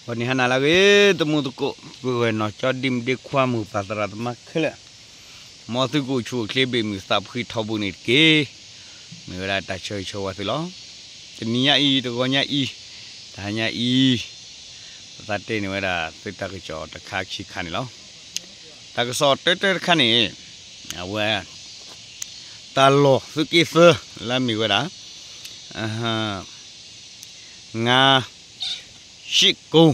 ဂီၤနံၤဟါနၤလၢအဂ့ၤ သမူသကိး ပုၢ်ဝဲၢ်နီၢ်ကၠီ ဒ့မုၣ်ဒ့ခွါ မိၢ်ပၢ်သရၣ်သမါခဲလၢာ်, မ်သုကအိၣ်ဆူၣ်အိၣ်ချ့ ဘ့ၣ်မုၢ်သးဖှံထီဘိန့ၣ်တက့ၢ်. မ့ၢ်ဝဲဒၣ်တၢ်ဆၢဂ့ၤဆၢဝါသုလီၤ. တနံၤညါအံၤ တဂီၤညါအံၤ တဟါညါအံၤ ပသးတဲန့ၢ်ဝဲဒၣ်သုတၢ်ကစီၣ်တခါခံခါန့ၣ်လီၤ. တၢ်ကစီၣ်တၢတၢတခါန့ၣ် အဝဲ တၢ်လီၢ်သုးက့သၢ လၢအမ့ၢ်ဝဲဒၣ် ငါး ရှံးကိ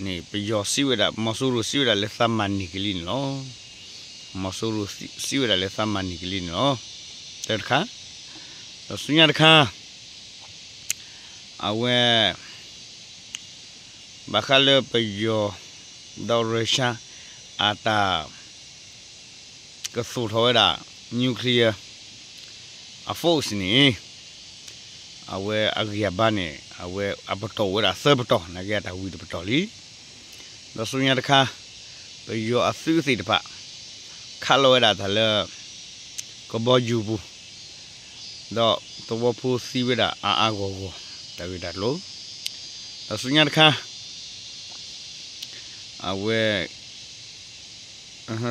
န့ၣ် ပယီၤစံးဝဲဒၣ် မီၤစိရိၤစံးဝဲဒၣ်လၢသးမၤန့ၢ်က့ၤလံန့ၣ်လီၤ. မီၤစိရိၤစံးဝဲဒၣ်လၢသးမၤန့ၢ်က့ၤလံန့ၣ်လီၤ. တၢတခါ, ဒီးဆူညါတခါ အဝဲ ဘၣ်ဃးလၢပယီၤ ဒီးရၢၡါ အတၢ် ကသူၣ်ထီၣ်ဝဲဒၣ် nuclear အ force န့ၣ် အဝဲအဂံၢ်အဘါန့ၣ် အဝဲအပတီၢ်အိၣ်ဝဲဒၣ်သၢပတီၢ် နာ်က့အတၢ်ဝံၤတပတီၢ်လံ. ဒီးဆူညါတခါ ပယီၤအသုးသ့ၣ်တဖၣ် ခးလီၤဝဲဒၣ်တၢ်လၢ ကဘီယူၤပူၤ ဒီးသဝီဖိသံဝဲဒၣ်အါအါဂီၢ်ဂီၢ် တၢ်ဂ့ၢ်တၢ်ကျိၤ ဒီးဆူညါတခါ အဝဲ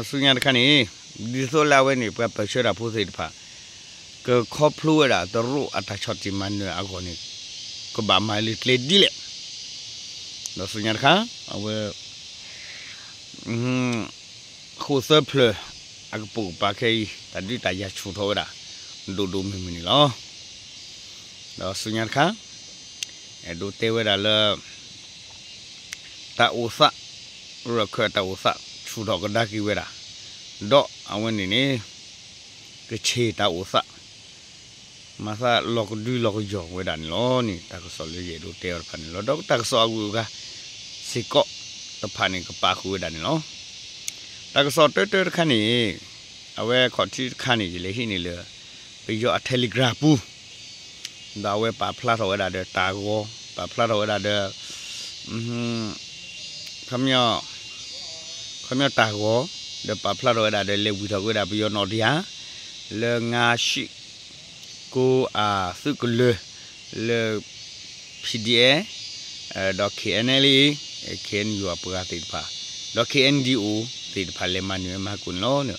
ဆူညါတခါန့ၣ် ဒ်သိးလၢအဝဲန့ၣ် ပှၤပၢၢ်ဆၢတၢ်ဖိသ့ၣ်တဖၣ် ကခီဖျိဝဲဒၣ်တရူးအတၢ်ဆီၣ်တံၢ်မၤနၢၤအဂီၢ်န့ၣ် ကဘၣ်မၤလၢကျဲဒ်လဲၣ်. ဒီးဆူညါတခါ အဝဲ ဃိၣ်သၢဖျၢၣ် အကပိာ်ကပၤခဲအံၤ တၢ်ဒုးတၢ်ယၤဆူၣ်ထီၣ်ဝဲဒၣ် ဒိၣ်ဒိၣ်မုၢ်မုၢ်န့ၣ်လီၤ. ဒီးဆူညါတခါ အဲၣ်ဒိးတဲဝဲဒၣ်လၢ တၢ်အိၣ်သး ရၢၢ်ခၢၣ်တၢ်အိၣ်သး ဆူၣ်ထီၣ်ကဒါက့ၤဝဲဒၣ် ဒီးအဝဲန့ၣ်န့ၣ် ကဆ့ၣ်တၢ်အိၣ်သး မၤသးလီၤကဒုလီၤကယီၢ်ဝဲဒၣ်န့ၣ်လီၤန့ၣ် တၢ်ကစီၣ်လၢယအဲၣ်ဒိးတဲအီၤတဖၣ်န့ၣ်လီၤ. ဒီးတၢ်ကစီၣ်အဂုၤအဂၤစ့ၢ်ကီးတဖၣ်န့ၣ် ကပာ်ဃုာ်ဝဲဒၣ်န့ၣ်လီၤ. တၢ်ကစီၣ်တၢတၢတခါန့ၣ် အဝဲခီၣ်ထံးတခါန့ၣ် ယလဲၤဟံးန့ၢ်လၢ ပယီၤအ Telegram ပူၤ ဒီးအဝဲပာ်ဖျါထီၣ်ဝဲဒၣ်ဒီးတၢ်ဂီၤ ပာ်ဖျါထီၣ်ဝဲဒၣ်ဒီး ခီပညီ ခီပညီတၢ်ဂီၤ ဒီးပာ်ဖျါထီၣ်ဝဲဒၣ်ဒီးလဲၤဝံၤထီၣ်က့ၤဝဲဒၣ်ပယီၤနီၣ်တယၢ် လၢငါးရှံးကိအသုးကလၢၤ လၢ PDF ဒီး KNLA KNU အပှၤသ့ၣ်တဖၣ် ဒီး KNDO သ့ၣ်တဖၣ်လဲၤမၤန့ၢ်ဝဲမၤဟးကိၣ်န့ၣ်လီ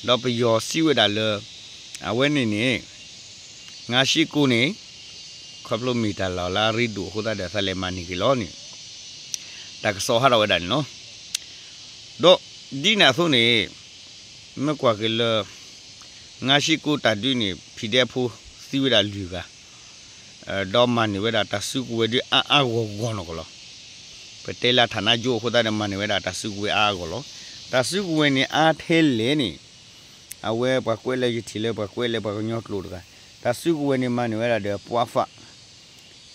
ၤ. ဒီးပယီၤစံးဝဲဒၣ်လၢ အဝဲန့ၣ်န့ၣ် ငါးရှံးကိန့ၣ် ခီဖျိမ့ၢ်တၢ်လီၢ်လၢအရ့ဒိၣ်အဃိသတးဒီး သးလဲၤမၤန့ၢ်က့ၤလီၤန့ၣ် တၢ်ကစီၣ်ဟးထီၣ်ဝဲဒၣ်န့ၣ်လီၤ. ဒီးဒ်န့ၣ်အသိးန့ၣ် မ့ၢ်ကွၢ်က့ၤလၢ ငါးရှံးကိတၢ်ဒုးန့ၣ် PDF ဖိသံဝဲဒၣ်လွံၢ်ဂၤ ဒီးမၤန့ၢ်ဝဲဒၣ်တၢ်စုကဝဲၤဒုးအါအါဂီၢ်ဂီၢ်နီၢ်ကီၢ်လီၤ. ပတဲလၢအထးနါကၠိအဃိသတးဒီး မၤန့ၢ်ဝဲဒၣ်တၢ်စုကဝဲၤအါအါဂီၢ်လီၤ. တၢ်စုကဝဲၤန့ၣ်အါထဲလဲၣ်န့ၣ် အဝဲပှၤကွဲးလၢယထံၣ်လၢပှၤကွဲးလၢပှၤကညီကျိာ်တဂၤ တၢ်စုကဝဲၤန့ၣ်မၤန့ၢ်ဝဲဒၣ်ဒီးပှၤဖး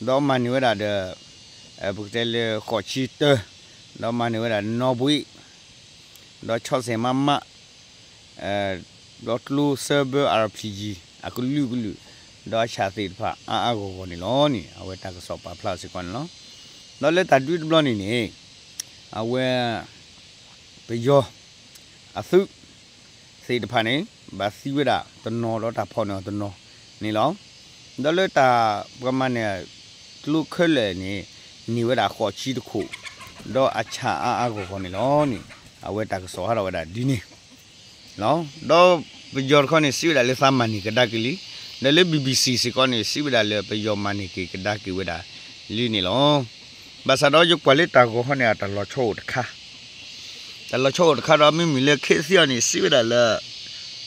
ဒီးမၤန့ၢ်ဝဲဒၣ်ဒီး ပကတဲလၢဃိးဆံတၢ ဒီးမၤန့ၢ်ဝဲဒၣ်နီၣ်ဘှံး ဒီးဆီၣ်ဆဲၣ်မးမး ဒီးကျိဆၢဘၢ RPG အကလုာ်ကလုာ် ဒီးအဆၣ်သ့ၣ်တဖၣ်အါအါဂီၢ်ဂီၢ်န့ၣ်လီၤန့ၣ် အဝဲတၢ်ကစီၣ်ပာ်ဖျါစ့ၢ်ကီးန့ၣ်လီၤ. ဒီးလၢတၢ်ဒုးတဘျီန့ၣ်န့ၣ် အဝဲ ပယီၤ အသုး သ့ၣ်တဖၣ်န့ၣ် ဘၣ်သံဝဲဒၣ်တနီၤဒီးတၢ်ဖီၣ်န့ၢ်အီၤတနီၤန့ၣ်လီၤ. ဒီးလၢတၢ်ပှၤမၤန့ၢ်ကျိခဲလၢာ်န့ၣ် န့ၢ်ဝဲဒၣ်ဃိးဆံတခိၣ် ဒီးအဆၣ်အါအါဂီၢ်ဂီၢ်န့ၣ်လီၤန့ၣ် အဝဲတၢ်ကစီၣ်ဟးထီၣ်ဝဲဒၣ်ဒ်န့ၣ် ဒီးပယီၤတခီန့ၣ် စံးဝဲဒၣ်လၢသးမၤန့ၢ်ကဒါက့ၤလံ. ဒီးလၢ BBC စ့ၢ်ကီးန့ၣ် စံးဝဲဒၣ်လၢပယီၤမၤန့ၢ်က့ၤကဒါက့ၤဝဲဒၣ်လံန့ၣ်လီၤ. ဘၣ်ဆၣ်ဒီးယကွၢ်လၢတၢ်ဂီၤခီန့ၣ် အတၢ်လီၤဆီအိၣ်တခါ တၢ်လီၤဆီအိၣ်တခါဒီး မ့မ့ၢ်လၢခဲသံအီၤန့ၣ် စံးဝဲဒၣ်လၢ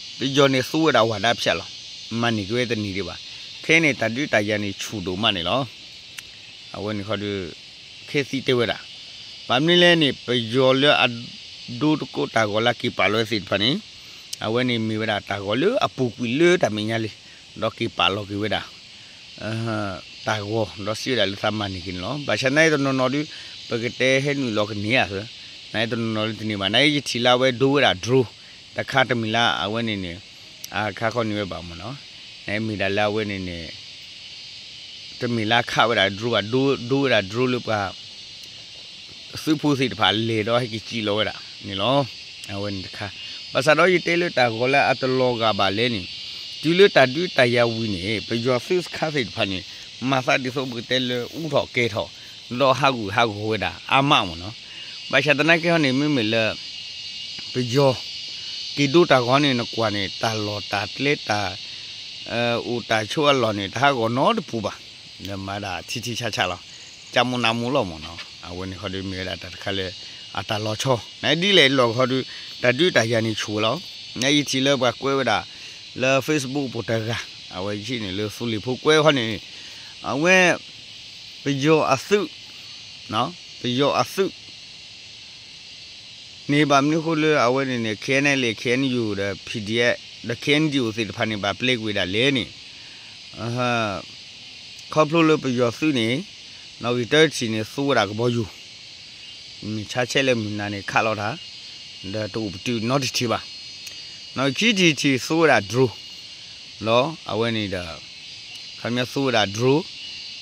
ပယီၤန့ၣ်သူဝဲဒၣ်ဝၤဒၣ်ဖျၢၣ်လီၤ. မၤန့ၢ်က့ၤဝဲတန့ၢ်ဒံးဘၣ်. ခဲအံၤန့ၣ် တၢ်ဒုးတၢ်ယၤန့ၣ်ဆူၣ်ဒိၣ်မးန့ၣ်လီၤ. အဝဲန့ၣ်ခီဒီး ခဲသံတဲဝဲဒၣ် ဘၣ်မနုၤလဲၣ်န့ၣ် ပယီၤလၢအဒိတကိးတၢ်ဂီၤလၢက့ၤပာ်လီၤဝဲသ့ၣ်တဖၣ်န့ၣ် အဝဲန့ၣ်မ့ၢ်ဝဲဒၣ်တၢ်ဂီၤလၢအပူၤကွံာ်လၢတၢ်မဲာ်ညါလံ ဒီးက့ၤပာ်လီၤက့ၤဝဲဒၣ် တၢ်ဂီၤ ဒီးစံးဝဲဒၣ်လၢသးမၤန့ၢ်က့ၤန့ၣ်လီၤ. ဘၣ်ဆၣ်နာ်အံၤတနီၤနီၤဒုး ပကတဲဟဲနုာ်လီၤကန့ၢ်ဧါသၢ နာ်အံၤတနီၤနီၤဒုးတန့ၢ်ဘၣ်. နာ်အံၤယထံၣ်လၢအဝဲဒိဝဲဒၣ် drone တခါတမံၤလၢအဝဲန့ၣ်န့ၣ် အခါခီန့ၢ်ဝဲဘၣ်မ့ၢ်နီၤ နမ့ၢ်ဒၣ်လၢအဝဲန့ၣ်န့ၣ် တမ့ၢ်လၢအခးဝဲဒၣ် drone ဘၣ် ဒိဝဲဒၣ် drone လၢပှၤ သုးဖိသ့ၣ်တဖၣ်လဲၤဒီးဟဲက့ၤစံၣ်လီၤဝဲဒၣ်န့ၣ်လီၤ. အဝဲန့ၣ်တခါ ဘၣ်ဆၣ်ဒီးယတဲလၢတၢ်ဂီၤလၢအတလီၤဂာ်ဘၣ်လဲၣ်န့ၣ် တုၤလၢတၢ်ဒုးတၢ်ယၤဝံၤန့ၣ် ပယီၤသုးစခါသ့ၣ်တဖၣ်န့ၣ် မၤသးဒ်သိးပကတဲလၢအူထီၣ်ကဲထီၣ် ဒီးဟးဂူာ်ဟးဂီၤဝဲဒၣ်အါမးမ့ၢ်နီၤ. ဘၣ်ဆၣ်သနာ်က့ဟီန့ၣ် မ့မ့ၢ်လၢ ပယီၤ က့ၤဒိတၢ်ဂီၤန့ၣ် နကွၢ်န့ၣ် တၢ်လီၢ်တၢ်ကျဲတၢ် အိၣ်တၢ်ဆိးအလီၢ်န့ၣ် တဟးဂီၤနီတပူၤဘၣ်. ဒီးမၤဒၣ်ထံထံဆးဆးလီၤ. ကၢ်မူနးမူလီၤမ့ၢ်နီၤ. အဝဲန့ၣ်ဃီဒုးမ့ၢ်ဝဲဒၣ်တၢ်တခါလၢ အတၢ်လီၤဆီ နဒ်လဲၣ်လီၢ်ဃီဒုး တၢ်ဒုးတၢ်ယၤန့ၣ်ဆူၣ်ဝဲလီၤ. နယထံၣ်လၢပှၤကွဲးဝဲဒၣ် လၢ Facebook ပူၤတဂၤ အဝဲယထံၣ်န့ၣ်လၢသူလ့ၤဖိကွဲးဃီန့ၣ် အဝဲ ပယီၤအသုး ပယီၤအသုး န့ၣ်ဘၣ်မနုၤဃိလၢအဝဲန့ၣ်န့ၣ် KNLA KNU ဒီး PDF ဒီး KNDO သ့ၣ်တဖၣ်န့ၣ် ဘၣ်ပျဲကွံာ်ဒၣ်လဲၣ်န့ၣ် ခီဖျိလၢပယီၤသုးန့ၣ် နီၣ်ဂံၢ်တၢတထံၣ်န့ၣ် သူဝဲဒၣ်ကဘီယူၤ မုၢ်ဆါဆဲးလၢမုၢ်နၤန့ၣ်ခးလီၤတၢ် ဒီးတအိၣ်ပတုာ်နီတထံၣ်ဘၣ်. နီၣ်ဂံၢ်ခံထံၣ်တထံၣ်သူဝဲဒၣ် drone လီၤ. အဝဲန့ၣ်ဒီး ခီပညီသူဝဲဒၣ် drone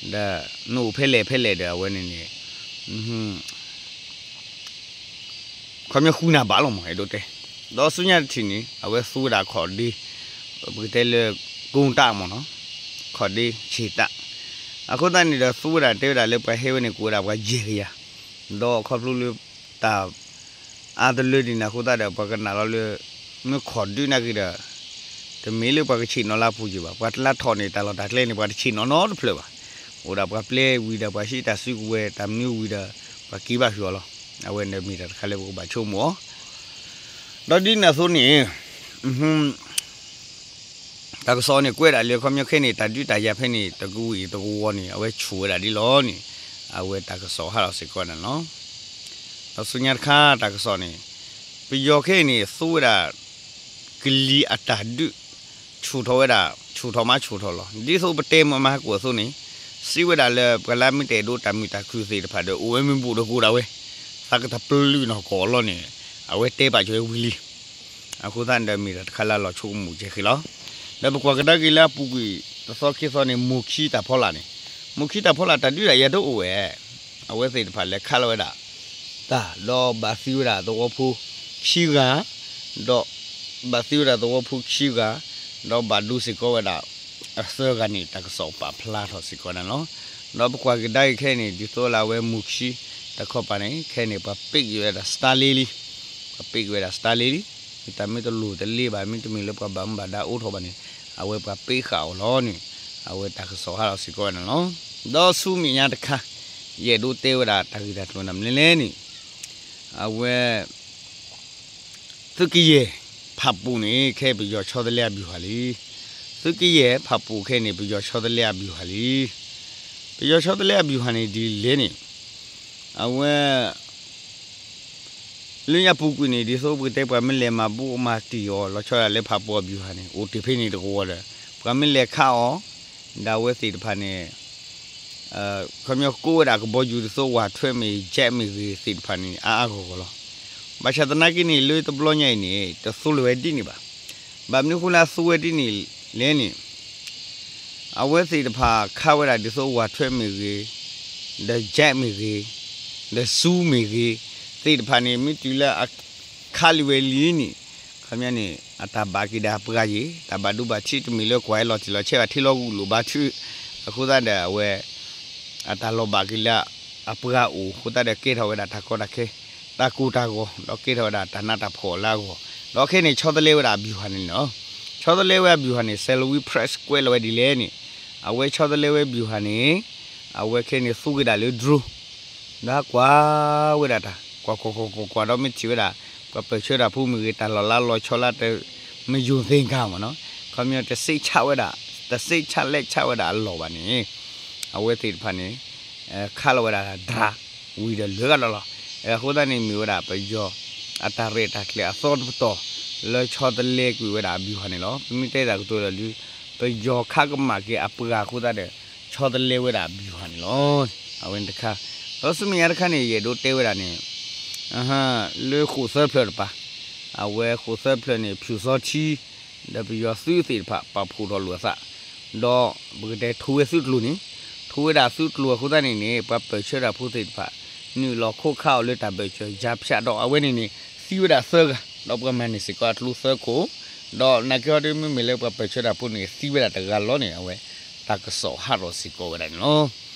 ဒီး နအိၣ်ဖဲလဲၣ်ဖဲလဲၣ်ဒီးအဝဲန့ၣ်န့ၣ် ခီပညီဃုနၢ်ဘၣ်လီၤမး အဲၣ်ဒိးတဲ. ဒီးဆူညါတထံၣ်န့ၣ် အဝဲသူဝဲဒၣ်ခီၣ်ဒ့ ပကတဲလၢ ကုန်းတပ် မ့ၢ်နီၤ ခီၣ်ဒ့ ခြေတပ် အဃိသတးန့ၣ်ဒီး သူဝဲဒၣ်တဲဝဲဒၣ်လၢပှၤဟဲဝဲန့ၣ် ကအိၣ်ဝဲဒၣ်ပှၤယဲၢ်ကယၤ ဒီးခီဖျိလၢ တၢ် အါတလၢဒ်န့ၣ်အဃိသတးဒီး ပှၤကနၣ်လီၤလၢ မ့ၢ်ခီၣ်ဒ့နာ်က့ဒီး တမ့ၢ်လၢပှၤကဆ့ၣ်နီၤလၢပူၤယံၤဘၣ်. ပှၤတလါထီၣ်န့ၣ် တၢ်လီၢ်တၢ်ကျဲန့ၣ် ပှၤတဆ့ၣ်နီၤနီတဖျၢၣ်ဘၣ်. အိၣ်ဒၣ်ပှၤပျဲဝံၤဒီး ပှၤဟံးတၢ်စုကဝဲၤ တၢ်မနုၤဝံၤဒီး ပှၤက့ၤဘၣ်ဃုာ်အီၤလီၤ. အဝဲန့ၣ်မ့ၢ်တၢ်တခါလၢပကဘၣ်ဆိကမိၣ်အီၤ ဒီးဒ်န့ၣ်အသိးန့ၣ် တၢ်ကစီၣ်န့ၣ် ကွဲးဒၣ်လၢခီပညီခဲအံၤန့ၣ် တၢ်ဒုးတၢ်ယၤဖဲန့ၣ် တကဝံၤတကဝီၤန့ၣ် အဝဲဆူၣ်ဝဲဒၣ်ဒ်လီၤန့ၣ် အဝဲတၢ်ကစီၣ်ဟးထီၣ်စ့ၢ်ကီးန့ၣ်လီၤ. ဒီးဆူညါတခါတၢ်ကစီၣ်န့ၣ် ပယီၤခဲအံၤန့ၣ် သူဝဲဒၣ် ကလံၤအတၢ်ဒုး ဆူၣ်ထီၣ်ဝဲဒၣ် ဆူၣ်ထီၣ်မးဆူၣ်ထီၣ်လီၤ. ဒ်သိးပတဲမၤမၤဟးကိာ်အသိးန့ၣ် စံးဝဲဒၣ်လၢ ပှၤလၢမ့ၢ်တအဲၣ်ဒိးတၢ်မုာ်တၢ်ခုၣ်သ့ၣ်တဖၣ်ဒီး အိၣ်ဝဲမ့ၢ်ဘူးဒီးကအိၣ်ဒၣ်ဝဲ သးကတပလုာ်နီၢ်ကီၢ်လီၤန့ၣ် အဝဲတဲပာ်ကၠီၤဝဲဝံၤလံ. အဃိသတးန့ၣ်ဒီးမ့ၢ်တၢ်တခါလၢအလီၤဆိကမိၣ်ကဲဃီလီၤ. ဒီးပကွၢ်ကဒါက့ၤလၢအပူၤကွံာ် တသီခံသီန့ၣ် မိၢ်ခံတၢ်ဖီလာ်န့ၣ် မိၢ်ခံတၢ်ဖီလာ်တၢ်ဒုးတၢ်ယၤတအိၣ်ဝဲ အဝဲသ့ၣ်တဖၣ်လဲၤခးလီၤဝဲဒၣ် တၢ် ဒီးဘၣ်သံဝဲဒၣ်သဝီဖိခံဂၤ ဒီး ဘၣ်သံဝဲဒၣ်သဝီဖိခံဂၤ ဒီးဘၣ်ဒိစ့ၢ်ကီးဝဲဒၣ် အသၢဂၤန့ၣ် တၢ်ကစီၣ်ပာ်ဖျါထီၣ်စ့ၢ်ကီးန့ၣ်လီၤ. ဒီးပကွၢ်ကဒါက့ၤခဲအံၤန့ၣ် ဒ်သိးလၢအဝဲမိၢ်ခံ တၢ်ခီပၤန့ၣ် ခဲအံၤန့ၣ် ပှၤပ့းက့ၤဝဲဒၣ် Starlink လံ ပှၤပ့းက့ၤဝဲဒၣ် Starlink လံ. မ့ၢ်တၢ်မ့ၢ်တလိၣ်တလ့ဘၣ် မ့တမ့ၢ်လၢပှၤဘၣ်မူဘၣ်ဒါအိးထီၣ်ဘၣ်န့ၣ် အဝဲပှၤပ့းဃာ်အီၤလီၤန့ၣ် အဝဲတၢ်ကစီၣ်ဟးထီၣ်စ့ၢ်ကီးဝဲန့ၣ်လီၤ. ဒီးဆူမဲာ်ညါတခါ ယအဲၣ်ဒိးတဲဝဲဒၣ်တၢ်ဂ့ၢ်တၢ်ကျိၤန့ၣ်မနုၤလဲၣ်န့ၣ် အဝဲ သုးကယဲၢ်ဖးပူၤန့ၣ် ခဲအံၤပယီၤဆီတလဲအဗျူဟာလံ. သုးကယဲၢ်ဖးပူၤခဲအံၤန့ၣ် ပယီၤဆီတလဲအဗျူဟာလံ. ပယီၤဆီတလဲအဗျူဟာန့ၣ် ဒ်လဲၣ်န့ၣ် အဝဲ လၢညါပူၤကွံာ်န့ၣ် ဒ်သိးပကတဲပှၤမ့ၢ်လဲၤမၤဘူၣ်မၤတံၢ်အီၤ လီၤဆီဒၣ်လၢဖးပူၤအဗျူဟာန့ၣ် အိၣ်တ့ၢ်ဖဲန့ၣ်တကဝီၤဒီး ပှၤမ့ၢ်လဲၤခးအီၤ ဒီးအဝဲသ့ၣ်တဖၣ်န့ၣ် ခီပညီကိးဝဲဒၣ်ကဘီယူၤဒ်သိး ဝးထွဲမ့ၢ် jet မ့ၢ်ဂ့ၤသ့ၣ်တဖၣ်န့ၣ် အါအါဂီၢ်ဂီၢ်လီၤ. ဘၣ်ဆၣ်သနာ်က့န့ၣ် လၢတဘျီညါအံၤန့ၣ် တသိလၢၤဝဲဒ်န့ၣ်ဘၣ်. ဘၣ်မနုၤဃိလၢအသိဝဲဒ်န့ၣ်လဲၣ်န့ၣ် အဝဲသ့ၣ်တဖၣ်ခးဝဲဒၣ်ဒ်သိး ဝးထွဲမ့ၢ်ဂ့ၤ ဒီး jet မ့ၢ်ဂ့ၤ ဒီး Zircon မ့ၢ်ဂ့ၤ သ့ၣ်တဖၣ်န့ၣ် မ့ၢ်တုၤလၢအခးလံဝဲလံန့ၣ် ခီပညီန့ၣ် အတၢ်ဘၣ်က့ၤဒီးအပှၤယံၤ တၢ်ဘၣ်ဒိဘၣ်ထံးတမ့ၢ်လၢကွၢ်လီၤတံၢ်လီၤဆဲးဘၣ် ထံလီၤဂုာ်လိာ်ဘါထု အဃိသတးဒီးအဝဲ အတၢ်လီၤဘၣ်က့ၤလၢအပှၤအိၣ်အဃိသတးဒီးကဲထီၣ်ဝဲဒၣ်တၢ်ကီတၢ်ခဲ တၢ်ကိၢ်တၢ်ဂီၤ ဒီးကဲထီၣ်ဝဲဒၣ်တၢ်နးတၢ်ဖှီၣ်လၢအဂီၢ် ဒီးခဲအံၤန့ၣ် ဆီတလဲဝဲဒၣ်အဗျူဟာန့ၣ်လီၤ. ဆီတလဲဝဲအဗျူဟာန့ၣ် Salween Press ကွဲးလီၤဝဲဒ်လဲၣ်န့ၣ် အဝဲဆီတလဲဝဲအဗျူဟာန့ၣ် အဝဲခဲအံၤန့ၣ် သူက့ၤဒၣ်လၢ drone ဒီးကွၢ်ဝဲဒၣ်တၢ် ကွၢ်ကွၢ်ကွၢ်ကွၢ်ကွၢ်ဒီးမ့ၢ်ထံၣ်ဝဲဒၣ် ပှၤပၢၢ်ဆၢတၢ်ဖိမ့ၢ်ဂ့ၤ တၢ်လီၤလးလီၤဆီလၢတ မယုံသင်္ကာ မ့ၢ်နီၤ ခီပညီ တစ့းဆးဝဲဒၣ် တစ့းဆးလဲၣ်ဆးဝဲဒၣ်အလီၢ်ဘၣ်န့ၣ် အဝဲသ့ၣ်တဖၣ်န့ၣ် ခးလီၤဝဲဒၣ်ဒြၣ် ဝံၤဒီးလၢာ်ဂၤလီၤလီၤ. အဃိသတးန့ၣ်မ့ၢ်ဝဲဒၣ်ပယီၤ အတၢ်ရဲၣ်တၢ်ကျဲၤအသီတပတီၢ် လၢဆီတလဲကွံာ်ဝဲဒၣ်အဗျူဟာန့ၣ်လီၤ. ပမ့ၢ်တဲတၢ်ကတိၤဒီးလၢ ပယီၤခးကမၣ်က့ၤအပှၤအဃိသတးဒီး ဆီတလဲဝဲဒၣ်အဗျူဟာန့ၣ်လီၤ. အဝဲန့ၣ်တခါ ဒီးဆူမဲာ်ညါတခါန့ၣ် ယအဲၣ်ဒိးတဲဝဲဒၣ်န့ၣ် လၢဃိာ်သၢဖျၢၣ်တပၤ အဝဲဃိာ်သၢဖျၢၣ်န့ၣ် ဖၠူၣ်စီထံ ဒီးပယီၤသုးသ့ၣ်တဖၣ် ပာ်ဖှိၣ်ထီၣ်လိာ်အသး ဒီးပကတဲထိဝဲသုးကျိၤန့ၣ် ထိဝဲဒၣ်သုးကျိၤအဃိသတးန့ၣ်န့ၣ် ပှၤပၢၢ်ဆၢတၢ်ဖိသ့ၣ်တဖၣ် နုာ်လီၤခိးခးအီၤလၢတၢ်ဘၢၣ်စၢၤယါဖၠးဒီးအဝဲန့ၣ်န့ၣ် သံဝဲဒၣ်သၢဂၤ ဒီးပှၤမၤန့ၢ်စ့ၢ်ကီးအကျိသၢခိၣ် ဒီးနာ်က့ဟီဒုးမ့မ့ၢ်လၢပှၤပၢၢ်ဆၢတၢ်ဖိန့ၣ် သံဝဲဒၣ်တဂၤလီၤန့ၣ် အဝဲတၢ်ကစီၣ်ဟးထီၣ်စ့ၢ်ကီးဝဲဒၣ်န့ၣ်လီၤ.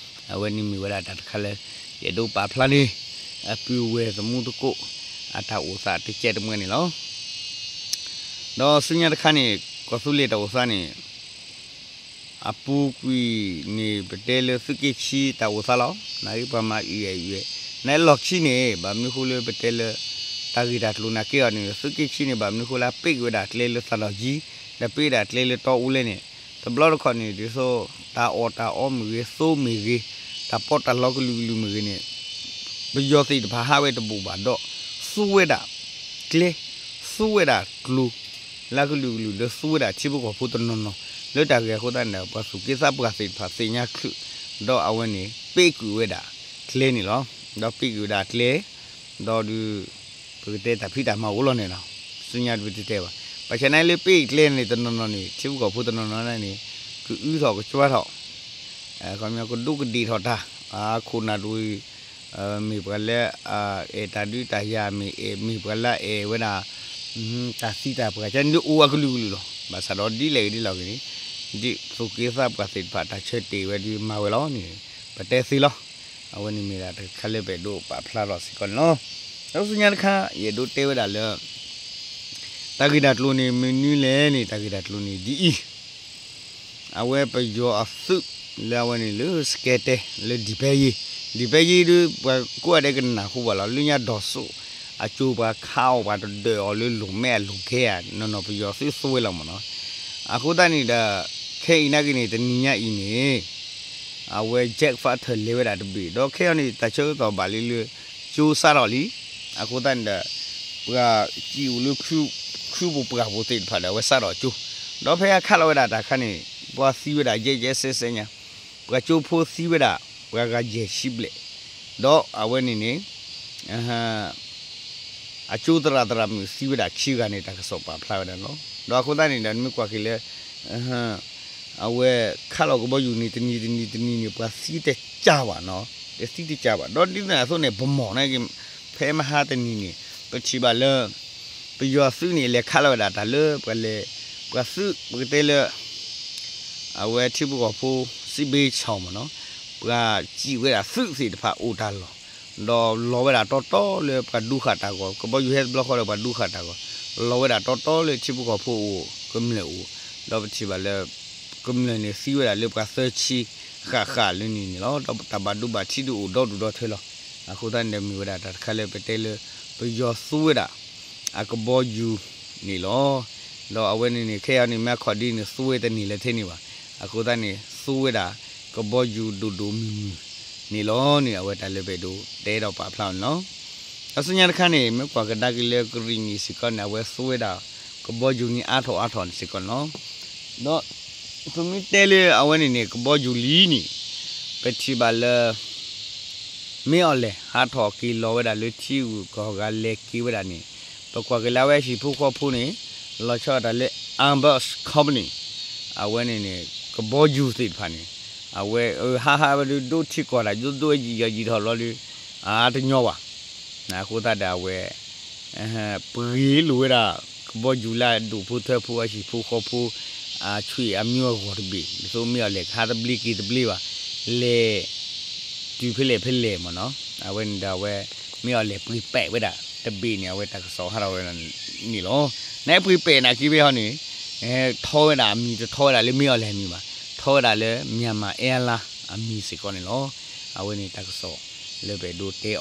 အဝဲန့ၣ်မ့ၢ်ဝဲဒၣ်တၢ်တခါလၢ ယအဲၣ်ဒိးပာ်ဖျါန့ၣ် အပုၢ်ဝဲၢ်သမူသကိး အတၢ်အိၣ်သးတကဲးတမှဲန့ၣ်လီၤ. ဒီးဆူညါတခါန့ၣ် ကီၢ်သူလ့ၤတၢ်အိၣ်သးန့ၣ် အပူၤကွံာ်န့ၣ် ပတဲလၢသုးက့ခံတၢ်အိၣ်သးလီၤ. နာ်က့ပှၤမၤအုၣ်အဲၣ်အုၣ်အဲၣ် နာ်လီၢ်ခံန့ၣ် ဘၣ်မနုၤဃိလၢပတဲလၢ တၢ်ဂ့ၢ်တၢ်ကျိၤနာ်က့အီၤန့ၣ် သုးက့ခံန့ၣ် ဘၣ်မနုၤဃိလၢပ့ၣ်က့ၤဝဲဒၣ်ကျဲလၢသးဒီးယံၤ ဒီးပ့ၣ်ဒၣ်ကျဲလၢတီအူလဲၣ်န့ၣ် တဘျီတခီၣ်န့ၣ် ဒ်သိးတၢ်အီၣ်တၢ်အီမ့ၢ်ဂ့ၤ သိမ့ၢ်ဂ့ၤ တၢ်ပီးတၢ်လီကလုာ်ကလုာ်မ့ၢ်ဂ့ၤန့ၣ် ပယီၤသ့ၣ်တဖၣ်ဟးဝဲတဘူၣ်ဘၣ်ဒီး သူဝဲဒၣ်ကျဲ သူဝဲဒၣ်ကျိၤ လၢကလုာ်ကလုာ် လၢသူဝဲဒၣ်ထံဖိကီၢ်ဖိတနီၤနီၤ လၢတၢ်ဂ့ၢ်အဃိသတးန့ၣ်ဒီး ပှၤသူၣ်က့သးပှၢ်သ့ၣ်တဖၣ်သ့ၣ်ညါချုး ဒီးအဝဲန့ၣ် ပ့ၣ်ကွံာ်ဝဲဒၣ်ကျဲန့ၣ်လီၤ. ဒီးပ့ၣ်ကွံာ်ဝဲဒၣ်ကျဲ ဒီးဒုး ပကတဲတၢ်ဖံးတၢ်မၤအိၣ်လီၤန့ၣ်လီၤ. ဆူညါတပတဲဘၣ် ဘၣ်ဆၣ်နာ်လၢပ့ၣ်ကျဲန့ၣ် တနီၤနီၤန့ၣ် ထံဖိကီၢ်ဖိတနီၤနီၤန့ၣ် ကအုထီၣ်ကကွၢ်ထီၣ် ခီပညီကဒူးကဒ့ၣ်ထီၣ်တၢ် အခိၣ်နၢ်တဝံၤ မ့ၢ်ပှၤလၢ အဲၣ်တၢ်ဒုးတၢ်ယၤ မ့ၢ်အဲၣ် မ့ၢ်ပှၤလၢအအဲၣ်ဝဲဒၣ် တၢ်သံတၢ်ပှၢ် ကန့ၣ်အိၣ်အကလုာ်ကလုာ်လီၤ. ဘၣ်ဆၣ်ဒီးဒ်လဲၣ်ဂ့ၤဒ်လဲၣ်ဂ့ၤန့ၣ် ဒ်သူၣ်က့သးပှၢ်သ့ၣ်တဖၣ်တၢ်ဆၢတဲာ်ဝဲဒုးမၤဝဲလီၤန့ၣ် ပတဲသ့လီၤ. အဝဲန့ၣ်မ့ၢ်ဒၣ်တခါလၢပအဲၣ်ဒိးပာ်ဖျါထီၣ်စ့ၢ်ကီးန့ၣ်လီၤ. ဒီးဆူညါတခါ ယအဲၣ်ဒိးတဲဝဲဒၣ်လၢ တၢ်ဂ့ၢ်တၢ်ကျိၤန့ၣ် မနုၤလဲၣ်န့ၣ် တၢ်ဂ့ၢ်တၢ်ကျိၤန့ၣ်ဒ်အံၤ အဝဲပယီၤအသုး လၢအဝဲန့ၣ်လၢစကဲတဲ လၢဒံၣ်ပဲယ့ ဒံၣ်ပဲယ့ဒုး ပှၤကိးဂၤဒဲးကနၣ်ဃုာ်ဘၣ်လီၤ လၢညါဒီးစိၣ် အကၠိပှၤခးအီၤပှၤတဒၢးအီၤလၢလိၣ်မဲအလိၣ်ခဲဧါ နီၢ်နီၢ်ပယီၤသုးသူဝဲလီၤမ့ၢ်နီၤ. အဃိသတးန့ၣ်ဒီး ခဲအံၤနာ်က့န့ၣ် တနံၤညါအံၤန့ၣ် အဝဲ jet fighter လဲၤဝဲဒၣ်တဘ့ၣ် ဒီးခဲအံၤန့ၣ် တၢ်ဆၢကတီၢ်ဘၣ်လံလၢ ကၠိစးထီၣ်လံ. အဃိသတးန့ၣ်ဒီး ပှၤစံၣ်အိၣ်လၢ ခူပူၤပှၢ်ပူၤသ့ၣ်တဖၣ်ဒီး အဝဲစးထီၣ်ကၠိ ဒီးဖဲအခးလီၤဝဲဒၣ်တၢ်ခါန့ၣ် ပှၤသံဝဲဒၣ်ယဲၢ်ယဲၢ်စဲစဲညါ ပှၤကၠိဖိသံဝဲဒၣ် ပှၤဂၤယဲၢ်ဆံဘျဲၣ် ဒီးအဝဲန့ၣ်န့ၣ် အကၠိသရၣ်သရၣ်မုၣ်သံဝဲဒၣ်ခံဂၤန့ၣ် တၢ်ကစီၣ်ပာ်ဖျါဝဲဒၣ်န့ၣ်လီၤ. ဒီးအဃိသတးန့ၣ်ဒီး နမ့ၢ်ကွၢ်က့ၤလၢ အဝဲခးလီၤကဘီယူၤန့ၣ် တနံၤတနံၤတနံၤန့ၣ် ပှၤသံတစှၤဘၣ်နီၤ, တသံတစှၤဘၣ်. ဒီးဒ်န့ၣ်အသိးန့ၣ် ပမီၢ်န့ၣ်က့ၤ ဖဲမဟါတနံၤန့ၣ် ပထံၣ်ဘၣ်လၢ ပယီၤသုးန့ၣ် လဲၤခးလီၤဝဲဒၣ်တၢ်လၢပှၤလဲၤ ပှၤသုး ပကတဲလၢ အဝဲထံဖိကီၢ်ဖိ စံးဘ့ၣ်ဆီၣ်မ့ၢ်နီၤ, ပှၤစံၣ်ဝဲဒၣ်သုးသ့ၣ်တဖၣ်အိၣ်တၢ်လီၢ်, ဒီးလီၤဝဲဒၣ်တီတီလၢပှၤဒူဃာ်တၢ်ဂီၢ်, ကဘီယူၤဟဲတဘျီဃီဒီးပှၤဒူဃာ်တၢ်ဂီၢ်, လီၤဝဲဒၣ်တီတီလၢထံဖိကီၢ်ဖိအိၣ်ကမျၢၢ်အိၣ်, ဒီးပထံၣ်ဘၣ်လၢ ကမျၢၢ်န့ၣ်သံဝဲဒၣ်လၢပှၤသၢဆံဃၣ်ဃၣ်လၢန့ၣ်န့ၣ်လီၤ. ဒီးတၢ်ဘၣ်ဒိဘၣ်ထံးဒုးအိၣ်ဒီဒူၣ်ဒီထၢလီၤ. အဃိသတးန့ၣ်ဒီးမ့ၢ်ဝဲဒၣ်တၢ်တခါလၢပတဲလၢ ပယီၤသူဝဲဒၣ် အကဘီယူၤန့ၣ်လီၤ. ဒီးအဝဲန့ၣ်န့ၣ် ခဲအံၤန့ၣ် မ့ၢ်အခီၣ်ဒ်န့ၣ် သူဝဲတန့ၢ်လၢထဲန့ၣ်ဘၣ်. အဃိသတးန့ၣ် သူဝဲဒၣ်ကဘီယူၤဒိၣ်ဒိၣ်မုၢ်မုၢ်န့ၣ်လီၤန့ၣ် အဝဲတၢ်လၢပအဲၣ်ဒိးတဲဒီးပာ်ဖျါအီၤန့ၣ်လီၤ. ဒီးဆူညါတခါန့ၣ် မ့ၢ်ကွၢ်ကဒါက့ၤလၢကရံၣ်နံၣ်စ့ၢ်ကီးန့ၣ် အဝဲသူဝဲဒၣ်ကဘီယူၤန့ၣ်အါထီၣ်အါထီၣ်စ့ၢ်ကီးန့ၣ်လီၤ. ဒီးပမ့ၢ်တဲလၢအဝဲန့ၣ်န့ၣ် ကဘီယူၤလံန့ၣ် ပထံၣ်ဘၣ်လၢ မ့ၢ်အီၤလဲၣ် ဟးထီၣ်က့ၤလီၤဝဲဒၣ်လၢထံဂုၤကီၢ်ဂၤလဲၤက့ၤဝဲဒၣ်န့ၣ် ပကွၢ်က့ၤလၢအဝဲဟံၣ်ဖိဃီဖိန့ၣ် လီၤဆီဒၣ်တၢ်လၢ Airbus Company အဝဲန့ၣ်န့ၣ် ကဘီယူၤသ့ၣ်တဖၣ်န့ၣ် အဝဲဟးဟးဝဲဒၣ်ဒိထံကီၢ်တၢ် ဒိဒိယံာ်ယံာ်ထီၣ်လီၤဒီး အတညီဘၣ်. အဃိသတးဒီးအဝဲ ပှ့ၤလိာ်ဝဲဒၣ် ကဘီယူၤလၢအဒိၣ်ဖိထၢဖိအဟံၣ်ဖိဃီဖိ အဆွေအမျိုးအဂီၢ်တဘ့ၣ် ဒ်သိးမ့ၢ်အီၤလဲၣ် ကဟးတဘျ့က့ၤတဘျ့ဘၣ် လဲၤ တုၤဖဲလဲၣ်ဖဲလဲၣ်မ့ၢ်နီၤ. အဝဲန့ၣ်ဒီးအဝဲ မ့ၢ်အီၤလဲၣ်ပှ့ၤပဲာ်ဝဲဒၣ်တဘ့ၣ်န့ၣ် အဝဲတၢ်ကစီၣ်ဟးထီၣ်ဝဲဒၣ်န့ၣ်လီၤ. နပှ့ၤပဲာ်နာ်က့ဖဲဟီန့ၣ် ထီဝဲဒၣ်အမံၤတထီဝဲဒၣ်လၢမ့ၢ်အီၤလဲၣ်အမံၤဘၣ် ထီဝဲဒၣ်လၢ Myanmar Airline အမံၤစ့ၢ်ကီးန့ၣ်လီၤ. အဝဲန့ၣ်တၢ်ကစီၣ်လၢပအဲၣ်ဒိးတဲအီၤ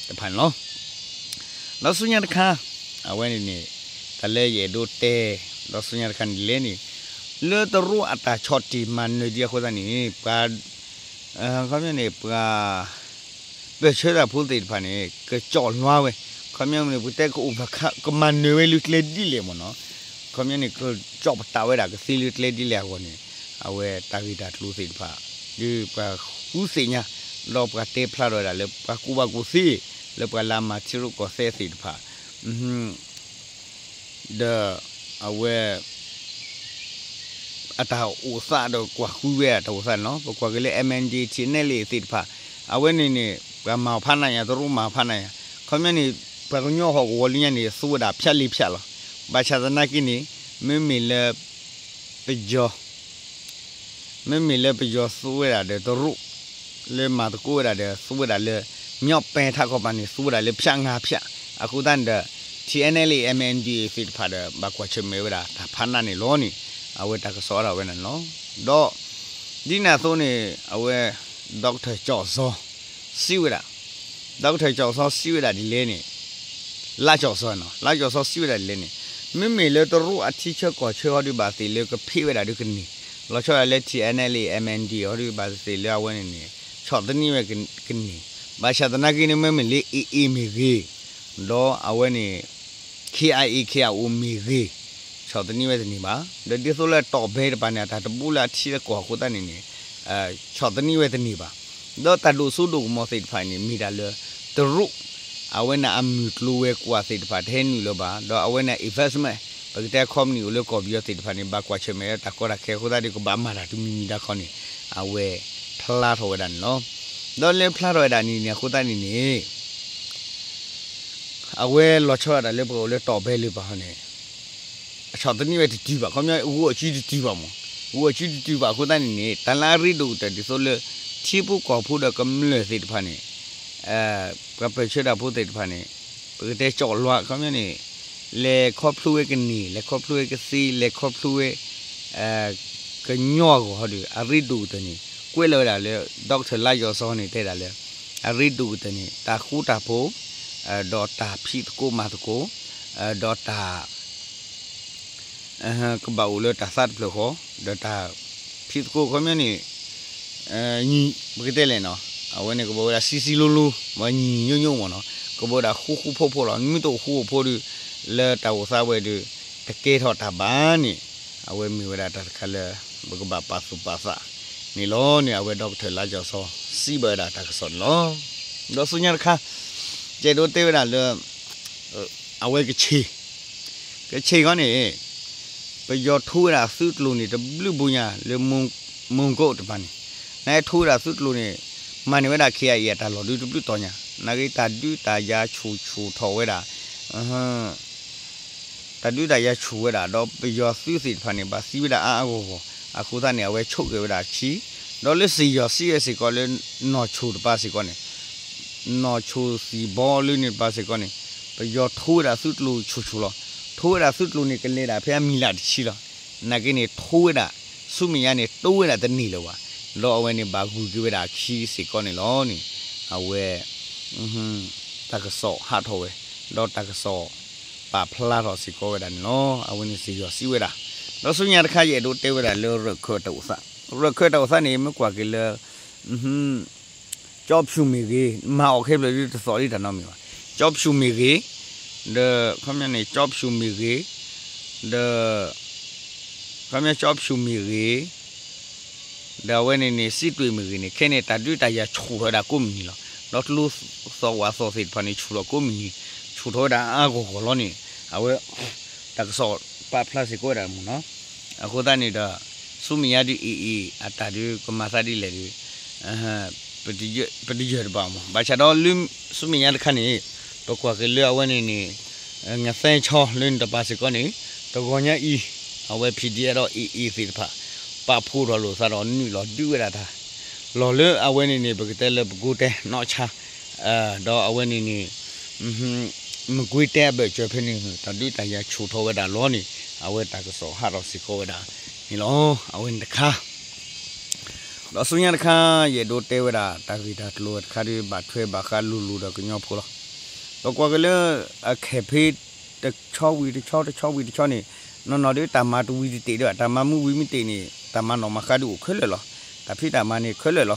တဖၣ်န့ၣ်လီၤ. ဒီးဆူညါတခါ အဝဲန့ၣ်န့ၣ် တၢ်လၢယအဲၣ်ဒိးတဲ ဒီးဆူညါတခါန့ၣ်လဲၣ်န့ၣ် လၢတရူးအတၢ်ဆီၣ်တံၢ်မၤနၢၤဒံးအဃိသတးန့ၣ် ပှၤ ခီပညီန့ၣ် ပှၤ ပၢၢ်ဆၢတၢ်ဖိသ့ၣ်တဖၣ်န့ၣ် ကကၠီၣ်လွါဝဲ ခီပညီန့ၣ် ပကတဲကအိၣ် ကမၤနၢၤဝဲလၢကျဲဒ်လဲၣ်မ့ၢ်နီၤ. ခီပညီန့ၣ် ကကၠီၣ်ပတာ်ဝဲဒၣ်ကသ့လၢကျဲဒ်လဲၣ်အဂီၢ်န့ၣ် အဝဲတၢ်ဂ့ၢ်တၢ်ကျိၤသ့ၣ်တဖၣ် ဒ်ပှၤဃုသ့ၣ်ညါ ဒီးပှၤတဲဖျါထီၣ်ဝဲဒၣ်လၢပှၤကူၣ်ဘၣ်ကူၣ်သ့ လၢပှၤလၢအမၤထံရူၢ်ကီၢ်သဲးသ့ၣ်တဖၣ် ဒီးအဝဲ အတၢ်အိၣ်သးဒီးကွၢ်ဃုဝဲအတၢ်အိၣ်သးန့ၣ်လီၤ. ပကွၢ်က့ၤလၢ MNDAA န့ၣ်လံသ့ၣ်တဖၣ် အဝဲန့ၣ်န့ၣ် ပှၤမၤအီၤဖးနးညါ တရူးမၤအီၤဖးနးညါ ခီပညီန့ၣ် ပှၤကညီဟီၣ်ကဝီၤလၢညါန့ၣ် သူဝဲဒၣ်ဖၠးလံဖၠးလီၤ. ဘၣ်ဆၣ်သနာ်က့န့ၣ် မ့မ့ၢ်လၢ ပယီၤ မ့မ့ၢ်လၢပယီၤသူဝဲဒၣ်ဒီးတရူး လၢမၤသကိးဝဲဒၣ်ဒီး သူဝဲဒၣ်လၢ မြောက်ပိုင်း ထးခီပၤန့ၣ် သူဝဲဒၣ်လၢ ဖြတ်ငါးဖြတ် အဃိသတးန့ၣ်ဒီး ထံၣ် NLA MNDAA သ့ၣ်တဖၣ်ဒီး ဘၣ်ကွၢ်ဆၢၣ်မဲာ်ဝဲဒၣ် တၢ်ဖးနးန့ၣ်လီၤန့ၣ် အဝဲတၢ်ကစီၣ်အါထီၣ်ဝဲဒၣ်န့ၣ်လီၤ. ဒီး ဒ်န့ၣ်အသိးန့ၣ် အဝဲ doctor ကၠီၣ်စီ စံးဝဲဒၣ် doctor ကၠီၣ်စီ စံးဝဲဒၣ်ဒ်လဲၣ်န့ၣ် လါကၠီၣ်စီနီၤ လါကၠီၣ်စီ စံးဝဲဒၣ်ဒ်လဲၣ်န့ၣ် မ့မ့ၢ်လၢတရူးအထံဆၢကီၢ်ဆၢဟီဒုး ဘၣ်သ့ၣ်လၢကဖ့းဝဲဒၣ်ဒုးကန့ၢ် လီၤဆီဒၣ်လၢ ထံၣ် NLA MNDAA ဟီဒုး ဘၣ်သ့ၣ်လၢအဝဲန့ၣ်န့ၣ် ဆီၣ်သနံးဝဲကန့ၢ် ဘၣ်ဆၣ်သနာ်က့န့ၣ် မ့မ့ၢ်လၢ AA မ့ၢ်ဂ့ၤ ဒီးအဝဲန့ၣ် KIA KIO မ့ၢ်ဂ့ၤ ဆီၣ်သနံးဝဲတန့ၢ်ဘၣ်. ဒီးဒ်သိးလၢတီၢ်ဘဲတပၤန့ၣ် အတၢ်တဘိလၢအထံအကီၢ်အဃိသတးန့ၣ်န့ၣ် ဆီၣ်သနံးဝဲတန့ၢ်ဘၣ်. ဒီးတၢ်ဒိၣ်စိဒိၣ်ကမီၤသ့ၣ်တဖၣ်န့ၣ် မ့ၢ်ဒၣ်လၢ တရူး အဝဲန့ၣ်အမုၢ်ကျိၤဝဲၤကွာ်သ့ၣ်တဖၣ် တဟဲနုာ်လၢၤဘၣ်. ဒီးအဝဲန့ၣ် investment ပကတဲ company အိၣ်လၢကီၢ်ပယီၤသ့ၣ်တဖၣ်န့ၣ် ဘၣ်ကွၢ်ဆၢၣ်မဲာ်လၢတၢ်ကီတၢ်ခဲအဃိသတးဒီး ကဘၣ်မၤတၢ်တမံၤမံၤဒၣ်ခီန့ၣ် အဝဲဖျါထီၣ်ဝဲဒၣ်န့ၣ်လီၤ. ဒီးလၢဖျါထီၣ်ဝဲဒၣ်န့ၣ်န့ၣ် အဃိသတးန့ၣ်န့ၣ် အဝဲလီၤဆီဒၣ်တၢ်လၢပကအိၣ်လၢတီၢ်ဘဲလၢၤဘၣ်ဟီန့ၣ် အဆီၣ်သနံးဝဲတတုၤဘၣ် ခီပညီ ဂုာ်အီၣ်စုတတုၤဘၣ်မး ဂုာ်အီၣ်စုတတုၤဘၣ်အဃိသတးန့ၣ်န့ၣ် တၢ်လၢအရ့ဒိၣ်ကတၢၢ်ဒ်သိးလၢ ထံဖိကီၢ်ဖိဒီးကမျၢၢ်သ့ၣ်တဖၣ်န့ၣ် ပှၤပၢၢ်ဆၢတၢ်ဖိသ့ၣ်တဖၣ်န့ၣ် ပကတဲကၠီၣ်လွါ ခီပညီန့ၣ် လဲၤခီဖျိဝဲကန့ၢ် လဲၤခီဖျိဝဲကသ့ လဲၤခီဖျိဝဲ ကညီအဂီၢ်ဟီဒီး အရ့ဒိၣ်ကတၢၢ်န့ၣ် ကွဲးလီၤဝဲဒၣ်လၢ doctor လါယီၤစီန့ၣ် တဲဒၣ်လၢ အရ့ဒိၣ်ကတၢၢ်န့ၣ် တၢ်ဃူတၢ်ဖိး ဒီးတၢ်ဖံးသကိးမၤသကိး ဒီးတၢ် ကဘၣ်အိၣ်လၢတၢ်သးတဖျၢၣ်ဃီ ဒီးတၢ်ဖံးသကိးခီပညီန့ၣ် ပကတဲလဲၣ်နီၤ အဝဲန့ၣ်ကဘၣ်ဝဲဒၣ် စံစံလိၤလိၤ မ့ၢ်ညီညီညီမ့ၢ်နီၤ ကဘၣ်ဝဲဒၣ်ဃူဃူဖိးဖိးလီၤ. မ့ၢ်တအိၣ်ဃူအိၣ်ဖိးဒီး လၢတၢ်အိၣ်သးဝဲဒီး တကဲထီၣ်တၢ်ဘၣ်န့ၣ် အဝဲမ့ၢ်ဝဲဒၣ်တၢ်တခါလၢ ပကဘၣ်ပာ်သူၣ်ပာ်သးန့ၣ်လီၤန့ၣ် အဝဲ doctor လါယီၤစီ စံးဘၣ်ဝဲဒၣ်တၢ်ကစီၣ်န့ၣ်လီၤ. ဒီးဆူညါတခါ ယအဲၣ်ဒိးတဲဝဲဒၣ်လၢ အဝဲကဆ့ၣ် ကဆ့ၣ်ခီန့ၣ် ပယီၤထိဝဲဒၣ်သုးကျိၤန့ၣ် တဘျုးဘိညါလၢ မုံကိးတပၤန့ၣ် နထိဝဲဒၣ်သုးကျိၤန့ၣ် မၤန့ၢ်ဝဲဒၣ် KIA အတၢ်လီၢ်ဒုးတဘျုးတီၤညါ နာ်က့တၢ်ဒုးတၢ်ယၤဆူၣ်ဆူၣ်ထီၣ်ဝဲဒၣ် တၢ်ဒုးတၢ်ယၤဆူၣ်ဝဲဒၣ် ဒီးပယီၤသုးသ့ၣ်တဖၣ်န့ၣ် ဘၣ်သံဝဲဒၣ်အါအါဂီၢ်ဂီၢ် အဃိသတးန့ၣ် အဝဲဆိးက့ၤဝဲဒၣ်အခံ ဒီးလၢစ့ၣ်ယီၤစံးဝဲစ့ၢ်ကီးလၢ နီၢ်ဆိၣ်တပၤစ့ၢ်ကီးန့ၣ် နီၢ်ဆိၣ်သံၣ်ဘီလၢန့ၣ်တပၤစ့ၢ်ကီးန့ၣ် ပယီၤထိဝဲဒၣ်သုးကျိၤဆူၣ်ဆူၣ်လီၤ. ထိဝဲဒၣ်သုးကျိၤန့ၣ် ကလဲၤဒၣ်ဖဲအမံၤလၢ်တဆံလီၤ. နာ်က့န့ၣ် ထိဝဲဒၣ် ဆူမဲာ်ညါန့ၣ် တိဝဲဒၣ်တန့ၢ်လၢၤဘၣ်. ဒီးအဝဲန့ၣ်ဘၣ်ဂုာ်က့ၤဝဲဒၣ်အခံစ့ၢ်ကီးန့ၣ်လီၤန့ၣ် အဝဲ တၢ်ကစီၣ်ဟးထီၣ်ဝဲ ဒီးတၢ်ကစီၣ်ပာ်ဖျါထီၣ်စ့ၢ်ကီးဝဲဒၣ်န့ၣ်လီၤ. အဝဲန့ၣ်စ့ၣ်ယီၤစံးဝဲဒၣ် ဒီးဆူညါတခါ ယအဲၣ်ဒိးတဲဝဲဒၣ်လၢရၢၢ်ခၢၣ်တၢ်အိၣ်သး ရၢၢ်ခၢၣ်တၢ်အိၣ်သးန့ၣ် မ့ၢ်ကွၢ်က့ၤလၢ ကၠီဖၠူၣ်မ့ၢ်ဂ့ၤ မၤအီၣ်ခဲဖျၢၣ်ဒ်တသီၣ်လံတၢ်နီတမံၤဘၣ်. ကၠီဖၠူၣ်မ့ၢ်ဂ့ၤ ဒီး ခီပညီန့ၣ် ကၠီဖၠူၣ်မ့ၢ်ဂ့ၤ ဒီး ခီပညီကၠီဖၠူၣ်မ့ၢ်ဂ့ၤ ဒီးအဝဲန့ၣ်န့ၣ် စံးတွ့ၣ်မ့ၢ်ဂ့ၤန့ၣ် ခဲန့ၣ် တၢ်ဒုးတၢ်ယၤဆူၣ်ထီၣ်ဝဲဒၣ်ကိးမုၢ်နံၤလီၤ. ဒီးကျိသီၣ်ဝၣ်သီၣ်သ့ၣ်တဖၣ်န့ၣ် ဆူၣ်ထီၣ်ကိးမုၢ်နံၤ ဆူၣ်ထီၣ်ဝဲဒၣ်အါဂီၢ်ဂီၢ်လီၤန့ၣ် အဝဲ တၢ်ကစီၣ်ပာ်ဖျါစ့ၢ်ကီးဝဲဒၣ်မ့ၢ်နီၤ. အဃိသတးန့ၣ်ဒီး ဆူမဲာ်ညါဒုး AA အတၢ်ဒုးကမၤသးဒ်လဲၣ်ဒီး ပတယၢၢ်တဘၣ်မး ဘၣ်ဆၣ်ဒီးလၢ ဆူမဲာ်ညါတခါန့ၣ် ပကွၢ်က့ၤလၢအဝဲန့ၣ်န့ၣ် ငသဲဆီလၢန့ၣ်တပၤစ့ၢ်ကီးန့ၣ် တဂီၤညါအံၤ အဝဲ PDF ဒီး AA သ့ၣ်တဖၣ် ပာ်ဖှိၣ်ထီၣ်လိာ်သးဒီးနုာ်လီၤဒုးဝဲဒၣ်တၢ် လီၤလၢအဝဲန့ၣ်န့ၣ် ပကတဲလၢပကိးတဲနီၢ်ဆါ ဒီးအဝဲန့ၣ်န့ၣ် မကွ့ၤတဲအဘၢၣ်စၢၤဖဲန့ၣ် တၢ်ဒုးတၢ်ယၤဆူၣ်ထီၣ်ဝဲဒၣ်လီၤန့ၣ် အဝဲတၢ်ကစီၣ်ဟးထီၣ်စ့ၢ်ကီးဝဲဒၣ်န့ၣ်လီၤ. အဝဲန့ၣ်တခါ ဒီးဆူညါတခါ ယအဲၣ်ဒိးတဲဝဲဒၣ် တၢ်ဂ့ၢ်တၢ်ကျိၤတခါဒုး ဘၣ်ထွဲဘၣ်ဃးလိၤလိၤဒီးကညီဖိလီၤ. ပကွၢ်က့ၤလၢ အ campaign တဆီဝံၤတဆီ တဆီဝံၤတဆီန့ၣ် နီၢ်နီၢ်ဒုး တၢ်မၤတဝံၤတတ့ၢ်ဒီး တၢ်မၤမုာ်ဝံၤမ့ၢ်တ့ၢ်န့ၣ် တၢ်မၤနီၣ်မၤဃါဒုးအိၣ်ခဲလၢာ်လီၤ. တၢ်ဖံးတၢ်မၤန့ၣ်ခဲလၢာ်လီၤ.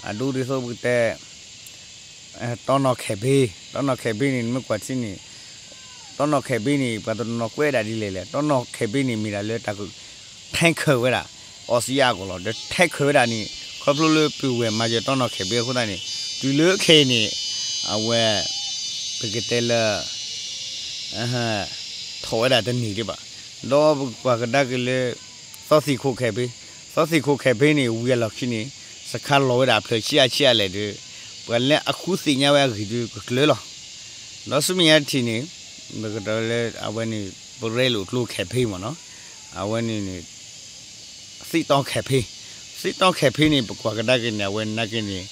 အဒိဒ်သိးပကတဲ တီနီၢ် campaign တီနီၢ် campaign န့ၣ် နမ့ၢ်ကွၢ်ထံန့ၣ် တီနီၢ် campaign န့ၣ် ပှၤတနီၤကွဲးဒၣ်ဒ်လဲၣ်လဲၣ် တီနီၢ် campaign န့ၣ် မ့ၢ်ဒၣ်လၢတၢ်က ထဲခဲၣ်ဝဲဒၣ် အီစံယါအဂီၢ်လီၤ. ဒီးထဲခဲၣ်ဝဲဒၣ်န့ၣ် ခီဖျိလၢပုၢ်ဝဲၢ်မၤစၢၤတီနီၢ် campaign အဃိသတးန့ၣ် တုၤလၢခဲအံၤန့ၣ် အဝဲ ပကတဲလၢ ထီၣ်ဝဲဒၣ်တန့ၢ်ဒံးဘၣ်. ဒီးပကွၢ်ကဒါက့ၤလၢ သီသံၣ်ခိၣ် campaign သီသံၣ်ခိၣ် campaign န့ၣ် ဝံၤအလီၢ်ခံန့ၣ် စခါလီၤဝဲဒၣ်အဖျၢၣ်ဆံးအါဆံးအါလဲၣ်ဒီး ပှၤလၢအဃုသ့ၣ်ညါဝဲအဂ့ၢ်ဒုးကကျၢၤလီၤ. ဒီးဆူမဲာ်ညါတထံၣ်န့ၣ် ပကတဲလၢအဝဲန့ၣ် ပရဲလိာ်ကျိ campaign မ့ၢ်နီၤ အဝဲန့ၣ်န့ၣ် သံၣ်တီ campaign သံၣ်တီ campaign န့ၣ် ပကွၢ်ကဒါက့ၤန့ၣ် အဝဲနာ်က့န့ၣ်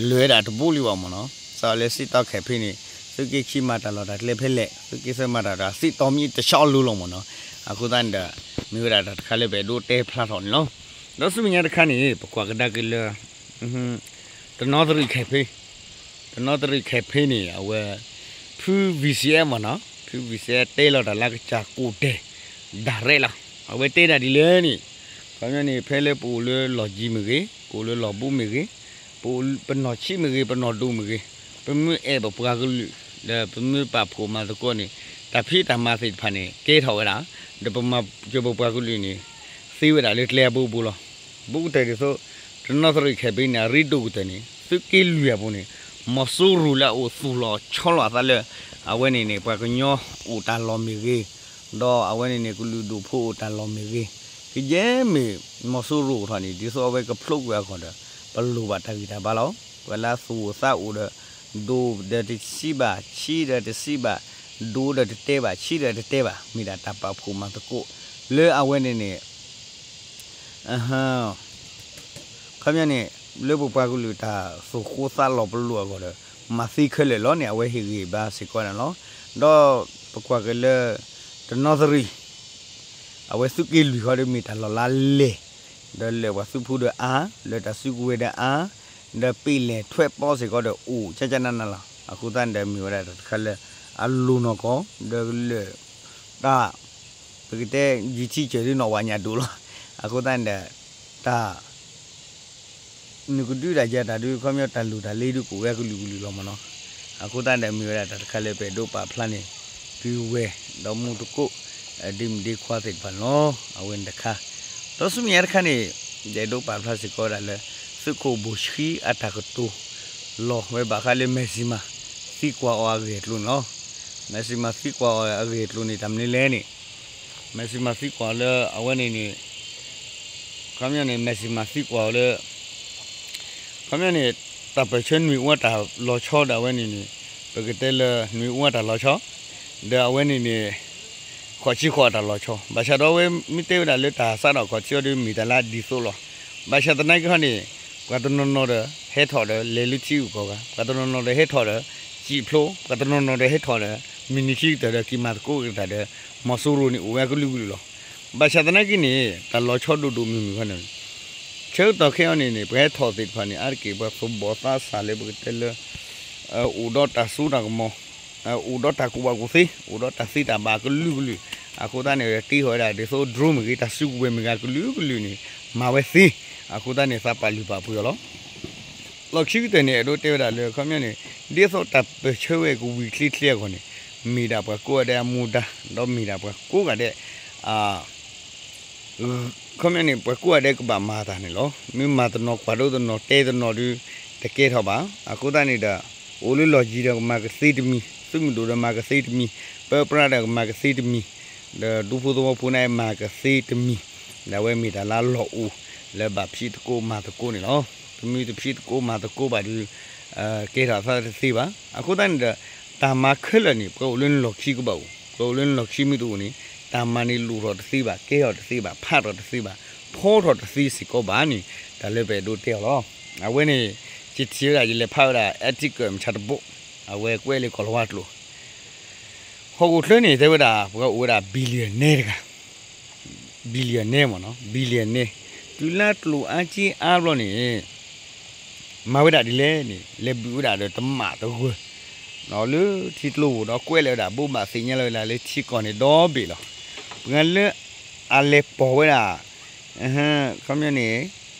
လွဲၢ်ဒၣ်တဘိလံဘၣ်မ့ၢ်နီၤ, စးလၢစံၣ်တီခဲဖံန့ၣ် သုးက့ခံမၤတၢ်လီၢ်တၢ်ကျဲဖဲလဲၣ်, သုးက့သၢမၤတၢ်တၢ်စံၣ်တီမံတဆီအလိၤလီၤမ့ၢ်နီၤ, အဃိသတးန့ၣ်ဒီး မ့ၢ်ဝဲဒၣ်တၢ်တခါလၢပအဲၣ်ဒိးတဲဖျါထီၣ်န့ၣ်လီၤ. ဒီးဆူမဲာ်ညါတခါန့ၣ် ပကွၢ်ကဒါက့ၤလၢ တနီသရံၣ်ခဲဖံ, တနီသရံၣ်ခဲဖံန့ၣ် အဝဲ ဖု VCF မ့ၢ်နီၤ, ဖု VCF တဲလီၤတၢ်လၢကစၢ်ကိးတဲာ် ဒၣ်ရဲၣ်လီၤ. အဝဲတဲဒၣ်ဒ်လဲၣ်န့ၣ်, ခီပညီန့ၣ် ဖဲလၢပအိၣ်လၢလီၢ်ယံၤမ့ၢ်ဂ့ၤ, ပအိၣ်လၢလီၢ်ဘူးမ့ၢ်ဂ့ၤ, ပအိၣ်ပနီၢ်ဆံးမ့ၢ်ဂ့ၤ, ပနီၢ်ဒိၣ်မ့ၢ်ဂ့ၤ, ပမ့ၢ်အဲၣ်ပပှၤကလုာ် ဒီးပမ့ၢ်ပာ်ဖှိၣ်မၤသကိးန့ၣ် တၢ်ဖံးတၢ်မၤသ့ၣ်တဖၣ်န့ၣ် ကဲထီၣ်ဝဲဒၣ်, ဒီးပမၤစၢၤပပှၤကလုာ်န့ၣ် သ့ဝဲဒၣ်လၢကျဲအဘိဘိလီၤ. ဘူးကတၢၢ်ဒ်သိး တနီသရံၣ်ခဲဖံန့ၣ် အရ့ဒိၣ်ကတၢၢ်န့ၣ် သုးက့လွံၢ်အပူၤန့ၣ် မီၤစိရိၤလၢအအိၣ်သူၣ်လီၤဆီလီၤအသးလၢ အဝဲန့ၣ်န့ၣ် ပှၤကညီအိၣ်တၢ်လီၢ်မ့ၢ်ဂ့ၤ, ဒီးအဝဲန့ၣ်န့ၣ် ကလုာ်ဒူၣ်ဖိအိၣ်တၢ်လီၢ်မ့ၢ်ဂ့ၤ, ကယဲၢ်မ့ၢ်မီၤစိရိၤကထီၣ်န့ၣ် ဒ်သိးအဝဲကဖျိကွံာ်အဂီၢ်ဒီး ပလိၣ်ဘၣ်တၢ်ဂံၢ်တၢ်ဘါလီၤ. ပှၤလၢအသူၣ်အိၣ်သးအိၣ်ဒီး ဒိၣ်ဒီးတဆံးဘၣ်, ဆံးဒီးတဆံးဘၣ်, ဒိၣ်ဒီးတတဲဘၣ်, ဆံးဒီးတတဲဘၣ်, မ့ၢ်ဒၣ်တၢ်ပာ်ဖှိၣ်မၤသကိး လၢအဝဲန့ၣ်န့ၣ် ခီပညီန့ၣ် လၢပပှၤကလုာ်တၢ်သူၣ်ဃိသးလီၤပလိာ်အဂီၢ်ဒီး မၤသ့ခဲလၢာ်လီၤန့ၣ် အဝဲဟ့ၣ်ဂံၢ်ဘါစ့ၢ်ကီးန့ၣ်လီၤ. ဒီးပကွၢ်က့ၤလၢ တနီသရံၣ် အဝဲသုးက့လွံၢ်ဃီဒီးမ့ၢ်တၢ်လီၢ်လၢလဲၢ်, ဒီးလၢပှၤသုးဖိဒီးအါ, လၢတၢ်စုကဝဲၤဒီးအါ, ဒီးပ့ၢ်လဲၢ်ထွဲပီစ့ၢ်ကီးဒီးအိၣ်ကၠၢ်ကၠၢ်နးနးလီၤ. အဃိသတးန့ၣ်ဒီးမ့ၢ်ဝဲဒၣ်တၢ်တခါလၢ အလိၣ်နီၢ်ကီၢ် ဒီးလၢ တၢ် ပကတဲ ယံာ်ထံစၢၤဒ်နီၢ်ဝးညၣ်ဒိၣ်လီၤ. အဃိသတးန့ၣ်ဒီး တၢ် နကဒုးတၢ်ယၤတၢ်ဒုး ခီပညီတၢ်လိၣ်တၢ်လဲဒုးကအိၣ်ဝဲကလုာ်ကလုာ်လီၤမ့ၢ်နီၤ. အဃိသတးဒီး မ့ၢ်ဝဲဒၣ်တၢ်တခါလၢပအဲၣ်ဒိးပာ်ဖျါန့ၣ် ပုၢ်ဝဲၢ်ဒီးမူသကိး ဒ့မုၣ်ဒ့ခွါသ့ၣ်တဖၣ်န့ၣ်လီၤ. အဝဲန့ၣ်တခါ ဒီးဆူမဲာ်ညါတခါန့ၣ် ယအဲၣ်ဒိးပာ်ဖျါစ့ၢ်ကီးဝဲဒၣ်လၢ သုးခိၣ်ဘိၣ်ဆှံအတၢ်ကတိၤ လီၤဝဲဘၣ်ဃးလၢ Maxima သံကွၢ်အီၤအဂ့ၢ်အကျိၤန့ၣ်လီၤ. Maxima သံကွၢ်အီၤအဂ့ၢ်အကျိၤန့ၣ် တၢ်မနုၤလဲၣ်န့ၣ် Maxima သံကွၢ်လၢအဝဲန့ၣ်န့ၣ် ခီပညီန့ၣ် Maxima သံကွၢ်အီၤလၢ ခီပညီန့ၣ် တၢ်ပၢၢ်ဆၢနွံအိၣ်တၢ်လီၤဆီဒီးအဝဲန့ၣ်န့ၣ် ပကတဲလၢနွံအိၣ်တၢ်လီၤဆီ ဒီးအဝဲန့ၣ်န့ၣ် ခီၣ်ဆံဃီၤတၢ်လီၤဆီ ဘၣ်ဆၣ်ဒီးအဝဲမ့ၢ်တဲဝဲဒၣ်လၢတၢ်စးထီၣ်ခီၣ်ဆံအီၤဒီးမ့ၢ်တၢ်လၢအဒ်သိးလီၤ. ဘၣ်ဆၣ်သနာ်က့ခီန့ၣ် ပှၤတနီၤနီၤဒီး ဟဲထီၣ်ဒီးလဲၤလၢထံဂုၤကီၢ်ဂၤ, ပှၤတနီၤနီၤဒီးဟဲထီၣ်ဒီး စံၣ်ဖျိ, ပှၤတနီၤနီၤဒီးဟဲထီၣ်ဒီး မုၢ်နံၤခံကတၢၢ်ဒီးက့ၤမၤသကိးက့ၤတၢ်ဒီး မီၤစိရိၤန့ၣ်အိၣ်ဝဲအကလုာ်ကလုာ်လီၤ. ဘၣ်ဆၣ်သနာ်က့န့ၣ် တၢ်လီၤဆီဒိၣ်ဒိၣ်မုၢ်မုၢ်ခီန့ၣ် ဆၢကတီၢ်ခဲအံၤန့ၣ်န့ၣ် ပှၤဟဲထီၣ်သ့ၣ်တဖၣ်န့ၣ် အါတက့ၢ်ပှၤသူၣ်ဘီၣ်သးစၢ်လၢပကတဲလၢ အိၣ်ဒီးတၢ်စိတၢ်ကမီၤ, အိၣ်ဒီးတၢ်ကူၣ်ဘၣ်ကူၣ်သ့, အိၣ်ဒီးတၢ်သ့တၢ်ဘၣ်အကလုာ်ကလုာ်, အဃိသတးန့ၣ် တ့ဟီၣ်ဝဲဒၣ်ဒ်သိး drone မ့ၢ်ဂ့ၤ, တၢ်စုကဝဲၤမ့ၢ်ဂ့ၤ အကလုာ်ကလုာ်န့ၣ် မၤဝဲသ့, အဃိသတးန့ၣ် သးပာ်လုၢ်ပာ်ပှ့ၤအီၤလီၤ. လီၢ်ခံကတၢၢ်န့ၣ် အဲၣ်ဒိးတဲဝဲဒၣ်လၢ ခီပညီန့ၣ် ဒ်သိးတၢ်ပၢၢ်ဆၢဝဲကဝံၤချ့ချ့အဂီၢ်န့ၣ် မ့ၢ်ဒၣ်ပှၤကိးဂၤဒဲးအမူဒါ, ဒီးမ့ၢ်ဒၣ်ပှၤကိးဂၤဒဲး ခီပညီန့ၣ် ပှၤကိးဂၤဒဲးကဘၣ်မၤတၢ်န့ၣ်လီၤ. မ့ၢ်မၤတနီၤကွၢ်ဒိတနီၤတဲတနီၤဒီး တကဲထီၣ်ဘၣ်. အဃိသတးန့ၣ်ဒီး အိၣ်လၢလီၢ်ယံၤဒီးကမၤကသ့တမံၤ, သုးမုၢ်ဒိၣ်ဒီးမၤကသ့တမံၤ, ပၢပြးဒီးကမၤကသ့တမံၤ, ဒီးဒူဖိသဝီဖိန့ၣ်မၤကသ့တမံၤ, ဒီးအဝဲမ့ၢ်တၢ်လၢအလီၢ်အိၣ်လၢဘၣ်ဖံးသကိးမၤသကိးန့ၣ်လီၤ. ပမ့ၢ်တဖံးသကိးမၤသကိးဘၣ်ဒီး ကဲထီၣ်အသးတသ့ဘၣ်. အဃိသတးန့ၣ်ဒီး တၢ်မၤခဲလၢာ်န့ၣ် ပှၤအိၣ်လၢနလီၢ်ခံကဘၣ်အိၣ်, ပှၤအိၣ်လၢနလီၢ်ခံမ့ၢ်တအိၣ်န့ၣ် တၢ်မၤန့ၣ်လိၣ်ထီၣ်တသ့ဘၣ်, ကဲထီၣ်တသ့ဘၣ်, ဖးထီၣ်တသ့ဘၣ်, ဖီထီၣ်တသ့စ့ၢ်ကီးဘၣ်န့ၣ် တၢ်လၢပအဲၣ်ဒိးတဲအီၤလီၤ. အဝဲန့ၣ် ယထံၣ်ဝဲဒၣ် ယလဲၤဖးဝဲဒၣ် article မဆါတဘိ, အဝဲကွဲးလၢကီၢ်လီၤဝါကျိာ် ဟီၣ်ခိၣ်ချၢန့ၣ် တဲဝဲဒၣ် ပှၤအိၣ်ဝဲဒၣ် billionaire တဂၤ, billionaire မ့ၢ်နီၤ, billionaire တုၤလၢကျိၣ်အါက့အါဘျီန့ၣ် မၤဝဲဒၣ်ဒ်လဲၣ်န့ၣ် လဲၤဘုးဝဲဒၣ်ဒီးတမးတဂၢၢ် လၢထံကျိပူၤဒီးကွဲးလၢဝဲဒၣ် ဘိးဘၣ်သ့ၣ်ညါလီၤဝဲဒၣ်လၢထံကီၢ်န့ၣ်ဒီဘ့ၣ်လီၤ. ပှၤလၢအလဲၤပိာ်ဝဲဒၣ် ခီပညီန့ၣ်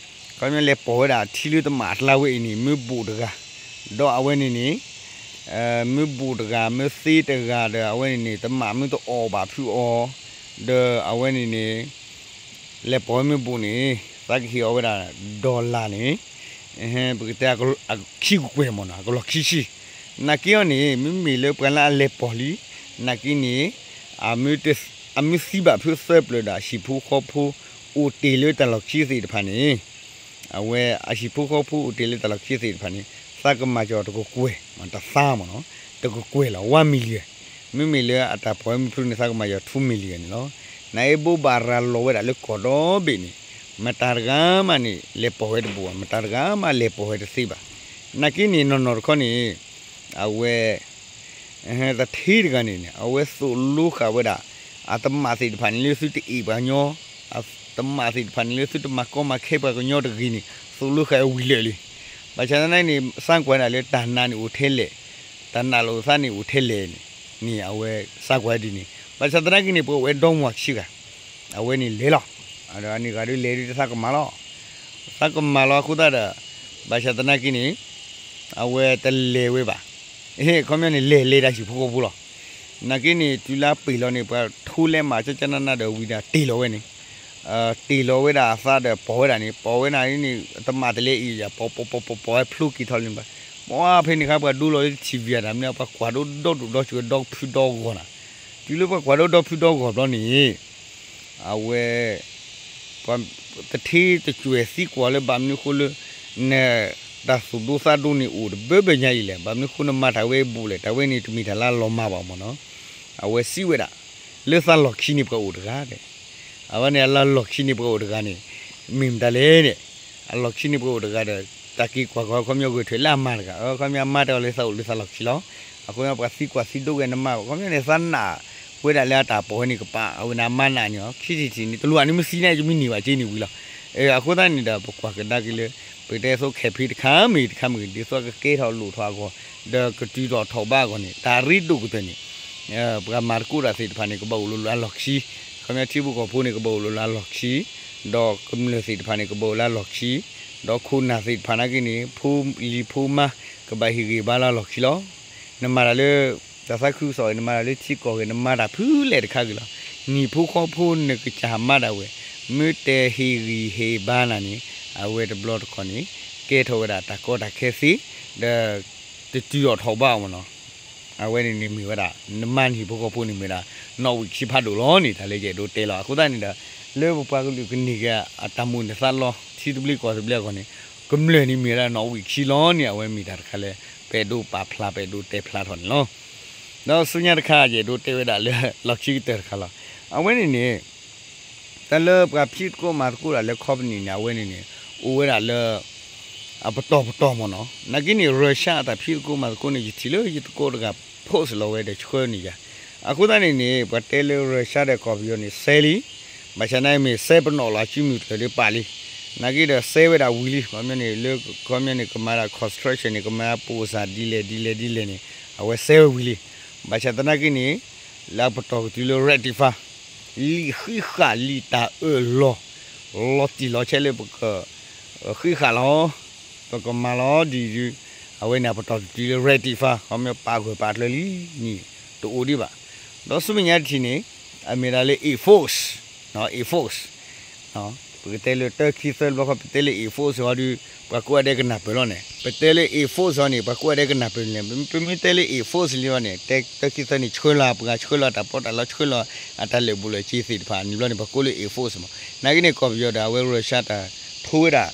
ခီပညီလဲၤပိာ်ဝဲဒၣ်ထံလၢတမးအကျါဝဲအံၤန့ၣ် မ့ၢ်ဘူးတဂၤ, ဒီးအဝဲန့ၣ်န့ၣ် မ့ၢ်ဘူးတဂၤ မ့ၢ်သ့တဂၤဒီး အဝဲန့ၣ်န့ၣ် တမးမ့ၢ်တအီၣ်ဘၣ်ဖုအီၤ, ဒီးအဝဲန့ၣ်န့ၣ် လဲၤပိာ်ဝဲမ့ၢ်ဘူးန့ၣ် သးကဟ့ၣ်အီၤဝဲဒၣ် dollar န့ၣ် ပကတဲ အခံကကွဲၢ်မ့ၢ်နီၤ အကလီၢ်ခံဆံ, နာ်က့အီၤန့ၣ် မ့မ့ၢ်လၢပှၤလၢအလဲၤပိာ်လံ, နာ်က့န့ၣ် အမ့ၢ်သံဘၣ်ဖုသၢပျၢၤဒီး အဟံၣ်ဖိဃီဖိ အိၣ်တ့ၢ်လၢတၢ်လီၢ်ခံသ့ၣ်တဖၣ်န့ၣ် အဝဲအဟံၣ်ဖိဃီဖိအိၣ်တ့ၢ်လၢတၢ်လီၢ်ခံသ့ၣ်တဖၣ်န့ၣ် သးကမၤကီၤတကကွဲၢ် တသါမ့ၢ်နီၤ တကကွဲၢ်လီၤ one million, မ့မ့ၢ်လၢအတၢ်ပိာ်ဝဲမ့ၢ်ဖျိန့ၣ် သးကမၤကီၤ two million န့ၣ်လီၤ. နာ်က့ဘိးဘၣ်ရၤလီၤဝဲဒၣ်လၢကီၢ်ဒီဘ့ၣ်န့ၣ် မတၤတဂၤမးန့ၣ် လဲၤပိာ်ဝဲတဘူးဘၣ်, မတၤတဂၤမးလဲၤပိာ်ဝဲတသ့ဘၣ်. နာ်က့န့ၣ် နီၢ်နီၢ်တခီန့ၣ် အဝဲ တထ့တဂၤန့ၣ်န့ၣ် အဝဲသိၣ်လိဃာ်ဝဲဒၣ် အတမးသ့ၣ်တဖၣ်န့ၣ်လၢသုတအ့ၣ်ပှၤကညီ, အတမးသ့ၣ်တဖၣ်န့ၣ်လၢသုတမၤကီမၤခဲပှၤကညီတဂ့ၤန့ၣ် သိၣ်လိဃာ်ဝံၤလၢာ်လံ. ဘၣ်ဆၣ်သနာ်က့န့ၣ် စါကွၢ်ဒၣ်လၢတၢ်နာ်န့ၣ်အိၣ်ထဲလဲၣ်, တၢ်နာ်လိာ်သးန့ၣ်အိၣ်ထဲလဲၣ်န့ၣ် န့ၣ်အဝဲစါကွၢ်ဒ်န့ၣ် ဘၣ်ဆၣ်သနာ်က့န့ၣ် ပှၤအိၣ်ဝဲဒီမါဝၤခံဂၤ အဝဲန့ၣ်လဲၤလီၤ. အန့ၣ်ဂၤဒုးလဲၤဒုးတသးကမၣ်လီၤ. သးကမၣ်လီၤအဃိသတးဒီး ဘၣ်ဆၣ်သနာ်က့န့ၣ် အဝဲတလဲၤဝဲဘၣ်. အခီပညီန့ၣ် လဲၤလဲၤဒၣ်ဟံၣ်ဖိဃီဖိလီၤ. နာ်က့န့ၣ် တုၤလၢပ့ၤလီၤန့ၣ် ပှၤထိလဲးမးကကနနဒီးဝံၤဒီးတ့ၢ်လီၤဝဲန့ၣ်, တ့ၢ်လီၤဝဲဒၣ်အသးဒီးပိာ်ဝဲဒၣ်န့ၣ်, ပိာ်ဝဲဒၣ်န့ၣ် တမးတလဲအံၤယၤ ပိာ်ပိာ်ပိာ်ပိာ်ပိာ်ဝဲဖျိက့ၤထီၣ်လံဘၣ်. ပှၤဖဲန့ၣ်အခါ ပှၤဒိလီၤလၢထံၣ်ဝံၤအတၢ်မနုၤ ပှၤကွၢ်ဒိဒီဒူၣ်ဒီဆူၣ်ဒီဖုဒီဂီၢ်နၤ. တုၤလၢပှၤကွၢ်ဒိဒီဖုဒီဂီၢ်ဘျီန့ၣ် အဝဲ ပှၤတထ့တကွဲၢ်သံကွၢ်လၢဘၣ်မနုၤအဃိလၢ နတၢ်သူၣ်ဒိသးဒိန့ၣ်အိၣ်တဘၢဘၢညါအံၤလဲၣ်, ဘၣ်မနုၤအဃိနမၤတၢ်ဝဲအံၤဘူးလဲၣ်, တၢ်ဝဲန့ၣ်တမ့ၢ်တၢ်လၢအလီၤမၢ်ဘၣ်မ့ၢ်နီၤ. အဝဲစံးဝဲဒၣ် လၢသးလီၢ်ခံန့ၣ်ပှၤအိၣ်တဂၤဒဲး, အဝဲန့ၣ်အလၢလီၢ်ခံန့ၣ်ပှၤအိၣ်တဂၤန့ၣ် မ့ၢ်မတၤလဲၣ်န့ၣ်, အလီၢ်ခံန့ၣ်ပှၤအိၣ်တဂၤဒီး တၢ်က့ၤကွၢ်ကွၢ်အခီပညီဂဲၤထၢၣ်လၢအမါတဂၤ, အခီပညီအမါတဲအီၤလၢသးအိၣ်လၢသးလီၢ်ခံလီၤ. အခီပညီပှၤသံကွၢ်သံဒိဝဲနမါဘၣ်, အခီပညီန့ၣ်သးနာ်ဝဲဒၣ်လၢအတၢ်ပိာ်ဝဲန့ၣ်ကပာ်ဝဲန့ၣ်အမါနာ်န့ၣ်လီၤ. ခံထံၣ်ထံၣ်န့ၣ် တလိၣ်အန့ၣ်မ့ၢ်သံန့ၣ် ယမ့ၢ်န့ၢ်ဘၣ်က့ၤန့ၣ်ဝံၤလီၤ. အဃိသတးန့ၣ်ဒီး ပကွၢ်ကဒါက့ၤလၢ ပကတဲသိခဲဖံတခါမ့ၢ်တခါမ့ၢ်ဂ့ၤ ဒ်သိးကကဲထီၣ်လိၣ်ထီၣ်အဂီၢ် ဒီးကတုၤထီၣ်ထီၣ်ဘးအဂီၢ်န့ၣ် တၢ်ရ့ဒိၣ်ကတၢၢ်န့ၣ် ပှၤမၤသကိးတၢ်သ့ၣ်တဖၣ်န့ၣ် ကဘၣ်အိၣ်လၢလၢအလီၢ်ခံ, ခီပညီထံဖိကီၢ်ဖိန့ၣ် ကဘၣ်အိၣ်လၢလၢအလီၢ်ခံ, ဒီးကမျၢၢ်သ့ၣ်တဖၣ်န့ၣ် ကဘၣ်အိၣ်လၢအလီၢ်ခံ, ဒီးခိၣ်နၢ်သ့ၣ်တဖၣ်နာ်က့န့ၣ် ဖိလံၤဖိမါ ကဘၣ်ဟ့ၣ်ဂံၢ်ဘါလၢအလီၢ်ခံလီၤ. နမၤတၢ်လၢ တၢ်သးခုကစီၣ်အံၤ နမၤတၢ်လၢထံကီၢ်ဂ့ၤ နမၤတၢ်ဖုလဲၣ်တခါဂ့ၤလီၤ. နံၣ်ဖိဃီဖိနကစၢ်မၤဒၣ်ဝဲ မ့ၢ်တဟ့ၣ်ဂံၢ်ဟ့ၣ်ဘါနၤန့ၣ် အဝဲတဘျီတခီၣ်န့ၣ် ကဲထီၣ်ဝဲဒၣ်တၢ်ကီတၢ်ခဲသ့, ဒီး တတုၤထီၣ်ထီၣ်ဘးအီၤမ့ၢ်နီၤ. အဝဲန့ၣ်န့ၣ်မ့ၢ်ဝဲဒၣ် နမၤနံၣ်ဖိဃီဖိန့ၣ်မ့ၢ်ဒၣ် နီၣ်ဝံာ်ခံဖးဒိၣ်လီၤန့ၣ် တၢ်လၢယအဲၣ်ဒိးတဲလီၤ. အဃိသတးန့ၣ်ဒီး လၢပပှၤကလုာ်ကန့ၢ်က့ၤအတၢ်မိၣ်န့ၢ်သးလီ ထံသဘျ့ကီၢ်သဘျ့အဂီၢ်န့ၣ် ကမျၢၢ်န့ၣ်မ့ၢ်ဝဲဒၣ်နီၣ်ဝံာ်ခံလီၤန့ၣ် အဝဲမ့ၢ်တၢ်တခါလၢ ပအဲၣ်ဒိးပာ်ဖျါ ပအဲၣ်ဒိးတဲဖျါထီၣ်န့ၣ်လီၤ. ဒီးဆူညါတခါ ယအဲၣ်ဒိးတဲဝဲဒၣ်လၢ လီၢ်ခံကတၢၢ်တခါလီၤ. အဝဲန့ၣ်န့ၣ် တၢ်လၢပှၤဖံးသကိးမၤသကိးတၢ်လၢ company န့ၣ် အဝဲန့ၣ်န့ၣ် အိၣ်ဝဲဒၣ်လၢ အပတီၢ်ပတီၢ်မ့ၢ်နီၤ. နာ်က့န့ၣ် Russia အတၢ်ဖံးသကိးမၤသကိးန့ၣ် ယထံၣ်လၢယသကိးတဂၤ post လီၤဝဲဒီးဆှၢန့ၢ်ယၤ. အဃိသတးန့ၣ်န့ၣ် ပှၤတဲလၢ Russia ဒီး company န့ၣ် စဲလံ, ဘၣ်ဆၣ်နာ်က့မ့ၢ်စဲပနီၣ်လီၤအစုမုၢ်ကျၢၤဒီးပာ်လံ. နာ်က့ဒီးစဲဝဲဒၣ်ဝံၤလံ, ခီပညီန့ၣ် လၢခီပညီန့ၣ် ကမၤဒၣ် construction န့ၣ် ကမၤပိၢ်စၢ်ဒ်လဲၣ်ဒ်လဲၣ်ဒ်လဲၣ်န့ၣ် အဝဲစဲဝဲဝံၤလံ. ဘၣ်ဆၣ်သနာ်က့န့ၣ် လၢအပတီၢ်ကတုၤလၢ rectify လံာ်ဃံးဃာ်လံာ်တၢ်အၢၣ်လီၤ လီၤတံၢ်လီၤဆဲးလၢပက ဃံးဃာ်လီၤ, ပကမၤလီၤဒ်ဒုး, အဝဲန့ၣ်အပတီၢ်တတုၤလၢ rectify ခီပညီပာ်ဂၢၢ်ပာ်ကျၢၤလံန့ၣ် တအိၣ်ဒံးဘၣ်. ဒီးဆူမဲာ်ညါတထံၣ်န့ၣ် အမ့ၢ်ဒၣ်လၢ enforce, enforce ပကတဲလၢတၢခံသၢတဘျီဃီ ပတဲလၢ enforce ဟီဒုး ပှၤကိးဂၤဒဲးကနၢ်ပၢၢ်လီၤန့ၣ်, ပတဲလၢ enforce ဟီန့ၣ် ပှၤကိးဂၤဒဲးကနၢ်ပၢၢ်န့ၣ်, ပမ့ၢ်တဲလၢ enforce လံဟီန့ၣ် တၢခံသၢန့ၣ်ဆှၢလီၤပှၤ ဆှၢလီၤတၢ်ပီးတၢ်လီ ဆှၢလီၤအတၢ်လၢာ်ဘူၣ်လၢာ်စ့သ့ၣ်တဖၣ်န့ၣ်ဘျီန့ၣ် ပှၤကိးလၢ enforce မး. နာ်က့န့ၣ် ကီၢ်ပယီၤဒီးအဝဲ Russia တၢ်ထိဝဲဒၣ်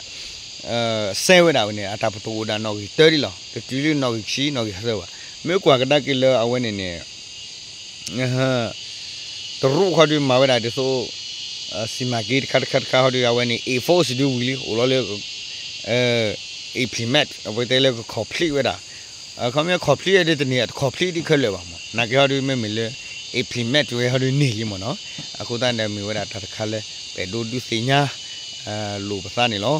စဲဝဲဒၣ်ဝဲန့ၣ် အတၢ်ပတီၢ်အိၣ်ဒၣ်နီၣ်ဂံၢ်တၢဒံးလီၤ, တတုၤလၢနီၣ်ဂံၢ်ခံ နီၣ်ဂံၢ်သၢဘၣ်. မ့ၢ်ကွၢ်ကဒါက့ၤလၢအဝဲန့ၣ်န့ၣ် တရူးခီဒုးမၤဝဲဒၣ်ဒ်သိး စံၣ်မၤက့ၤတခါတခါတခါဟီဒုး အဝဲန့ၣ် enforce ဒုးဝံၤလံ အိၣ်လီၤလၢ implement အဝဲတဲလၢက complete ဝဲဒၣ်. ခီပညီ complete ဝဲဒၣ်တန့ၢ် အတ complete ဒံးခဲလၢာ်ဘၣ်မး. နာ်က့ဟီဒုးမ့မ့ၢ်လၢ implement ဝဲဟီဒုးန့ၢ်လံမ့ၢ်နီၤ. အဃိသတးန့ၣ်ဒီးမ့ၢ်ဝဲဒၣ်တၢ်တခါလၢ ပအဲၣ်ဒိးဒုးသ့ၣ်ညါ လိာ်ပသးန့ၣ်လီၤ.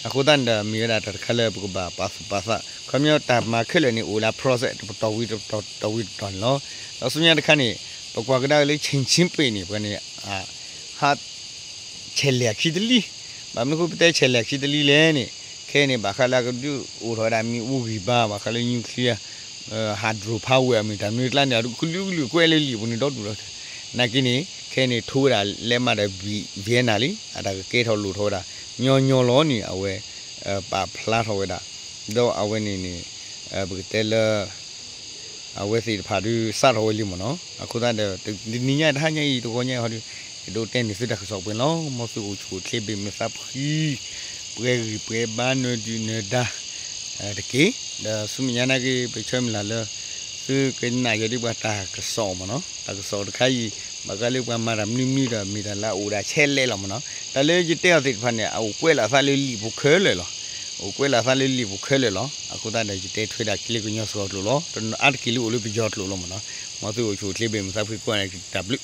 အဃိသတးန့ၣ်ဒီး မ့ၢ်ဝဲဒၣ်တၢ်တခါလၢပကဘၣ်ပာ်သူၣ်ပာ်သး ခီပညီတၢ်မၤခဲလၢာ်န့ၣ် အိၣ်လၢ process တပတီၢ်ဝံၤတပတီၢ် တပတီၢ်ဝံၤတပတီၢ်န့ၣ်လီၤ. ဒီးဆူညါတခါန့ၣ် ပကွၢ်ကဒါက့ၤလၢ Xi Jinping န့ၣ် ပှၤန့ၣ် ဟး ဆဲးလဲၤခံတလံ, ဘၣ်မနုၤဃိပတဲဆဲးလဲၤခံတလံလဲၣ်န့ၣ် ခဲအံၤန့ၣ် ဘၣ်ဃးလၢအကဒုးအိၣ်ထီၣ်ဝဲဒၣ်မ့ၣ်အူဂံၢ်ဘါ ဘၣ်ဃးလၢ nuclear, hydro power အမ့ၢ်တၢ်မနုၤကျါန့ၣ် အကလုာ်ကလုာ်ကွဲးလၢလံာ်ပူၤန့ၣ်ဒီဒူၣ်လီၤ. နာ်က့န့ၣ် ခဲအံၤန့ၣ် ထိဝဲဒၣ်လဲးမးဒီး Vietnam လံ, အတၢ်ကကဲထီၣ်လိၣ်ထီၣ်ဝဲဒၣ် ညီညီလီၤန့ၣ် အဝဲ ပာ်ဖျါထီၣ်ဝဲဒၣ်, ဒီးအဝဲန့ၣ်န့ၣ် ပကတဲလၢ အဝဲသ့ၣ်တဖၣ်ဒုးစးထီၣ်ဝဲလံမ့ၢ်နီၤ. အဃိသတးဒီး တနံၤညါတဟါညါအံၤ တဂီၤညါအံၤဟီဒုး အဲၣ်ဒိးတဲန့ၢ်သုတၢ်ကစီၣ်ပှဲၤလီၤ. မ်သုအိၣ်ဆူၣ်အိၣ်ချ့ ဘၣ်မုာ်သးဖှံ ပှဲၤဂံၢ်ပှဲၤဘါ နၢၤဒုၣ်နၢၤဒါ တက့ၢ်. ဒီးဆူမဲာ်ညါနာ်က့ ပဆၢမုၢ်လၢ်လၢ သုကနၣ်ယဲဒ်ပှၤတၢ်ကစီၣ်မ့ၢ်နီၤ. တၢ်ကစီၣ်တခါအံၤ ဘၣ်ဃးလၢပှၤမၤတၢ်မနုၤမနုၤဒီး မ့ၢ်တၢ်လၢအအိၣ်ဒၣ်ဆဲးလဲးလီၤမ့ၢ်နီၤ. တၢ်လၢယတဲအီၤသ့ၣ်တဖၣ်န့ၣ် အအိၣ်ကွဲးလီၤအသးလၢလံာ်ပူၤခဲလၢာ်လီၤ. အိၣ်ကွဲးလီၤသးလၢလံာ်ပူၤခဲလၢာ်လီၤ. အဃိသတးဒီး ယတဲထွဲဒၣ်ခံလၢကညီစှီၤကျိာ်လီၤ. တနီၤအါတက့ၢ်လၢအိၣ်လၢပယီၤကျိာ်လီၤမ့ၢ်နီၤ. မ်သုအိၣ်ဆူၣ်အိၣ်ချ့ဘၣ် မုာ်သးဖှံကိးဂၤဒဲး တၢ်ဘျုး